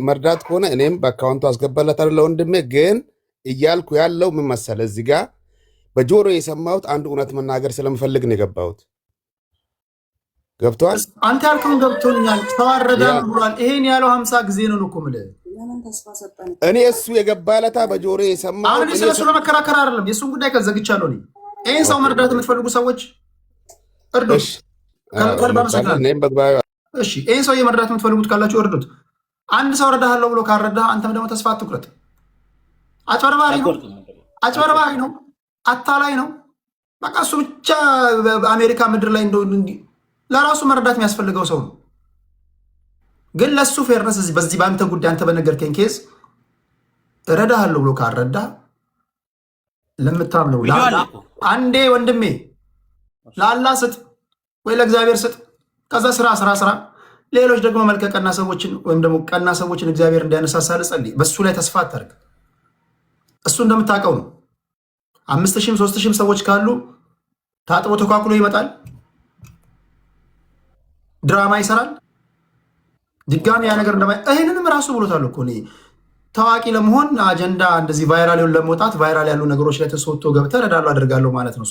መርዳት ከሆነ እኔም በ account ኡ አስገባለታለሁ ለወንድሜ። ግን እያልኩ ያለው ምን መሰለህ፣ እዚህ ጋር በጆሮ የሰማሁት አንድ እውነት መናገር ስለምፈልግ ነው የገባሁት። ገብቶሃል? አንተ ያልከውን ገብቶኛል። ሰው አልረዳም ብሏል። ይሄን ያለው 50 ጊዜ ነው እኮ የምልህ። ለምን ተስፋ ሰጠን? እኔ እሱ የገባ ለታ በጆሮ አሁን የሰማሁት እኔ ስለ እሱ ለመከራከር አይደለም። የእሱን ጉዳይ ከዘግቻለሁ። እኔ ይህን ሰው መርዳት የምትፈልጉ ሰዎች እርዱት። እሺ ከልብ አመሰግናለሁ። እኔም በጉባኤው እሺ፣ ይህን ሰው መርዳት የምትፈልጉት ካላችሁ እርዱት። አንድ ሰው እረዳሃለሁ ብሎ ካልረዳህ አንተም ደግሞ ተስፋ አትቁረጥ። አጭበርባሪ ነው፣ አጭበርባሪ ነው፣ አታላይ ነው። በቃ እሱ ብቻ በአሜሪካ ምድር ላይ እንደው እንዲህ ለራሱ መረዳት የሚያስፈልገው ሰው ነው። ግን ለእሱ fairness በዚህ በአንተ ጉዳይ አንተ በነገርከኝ case እረዳሃለሁ ብሎ ካልረዳ ለምታምነው ቪዲዮ አለ እኮ። አንዴ ወንድሜ ለአላህ ስጥ ወይ ለእግዚአብሔር ስጥ። ከዛ ስራ ስራ ስራ። ሌሎች ደግሞ መልከ ቀና ሰዎችን ወይም ደግሞ ቀና ሰዎችን እግዚአብሔር እንዲያነሳሳ ጸልይ። በሱ ላይ ተስፋ አታርግ። እሱ እንደምታውቀው ነው። 5,000ም 3,000ም ሰዎች ካሉ ታጥቦ ተኳኩሎ ይመጣል፣ ድራማ ይሰራል። ድጋሚ ያ ነገር እንደማ ይህንንም ራሱ ብሎታል እኮ፣ እኔ ታዋቂ ለመሆን አጀንዳ እንደዚህ viral ለመውጣት viral ያሉ ነገሮች ላይ ተሰጥቶ ገብተህ እረዳለሁ አደርጋለሁ ማለት ነው።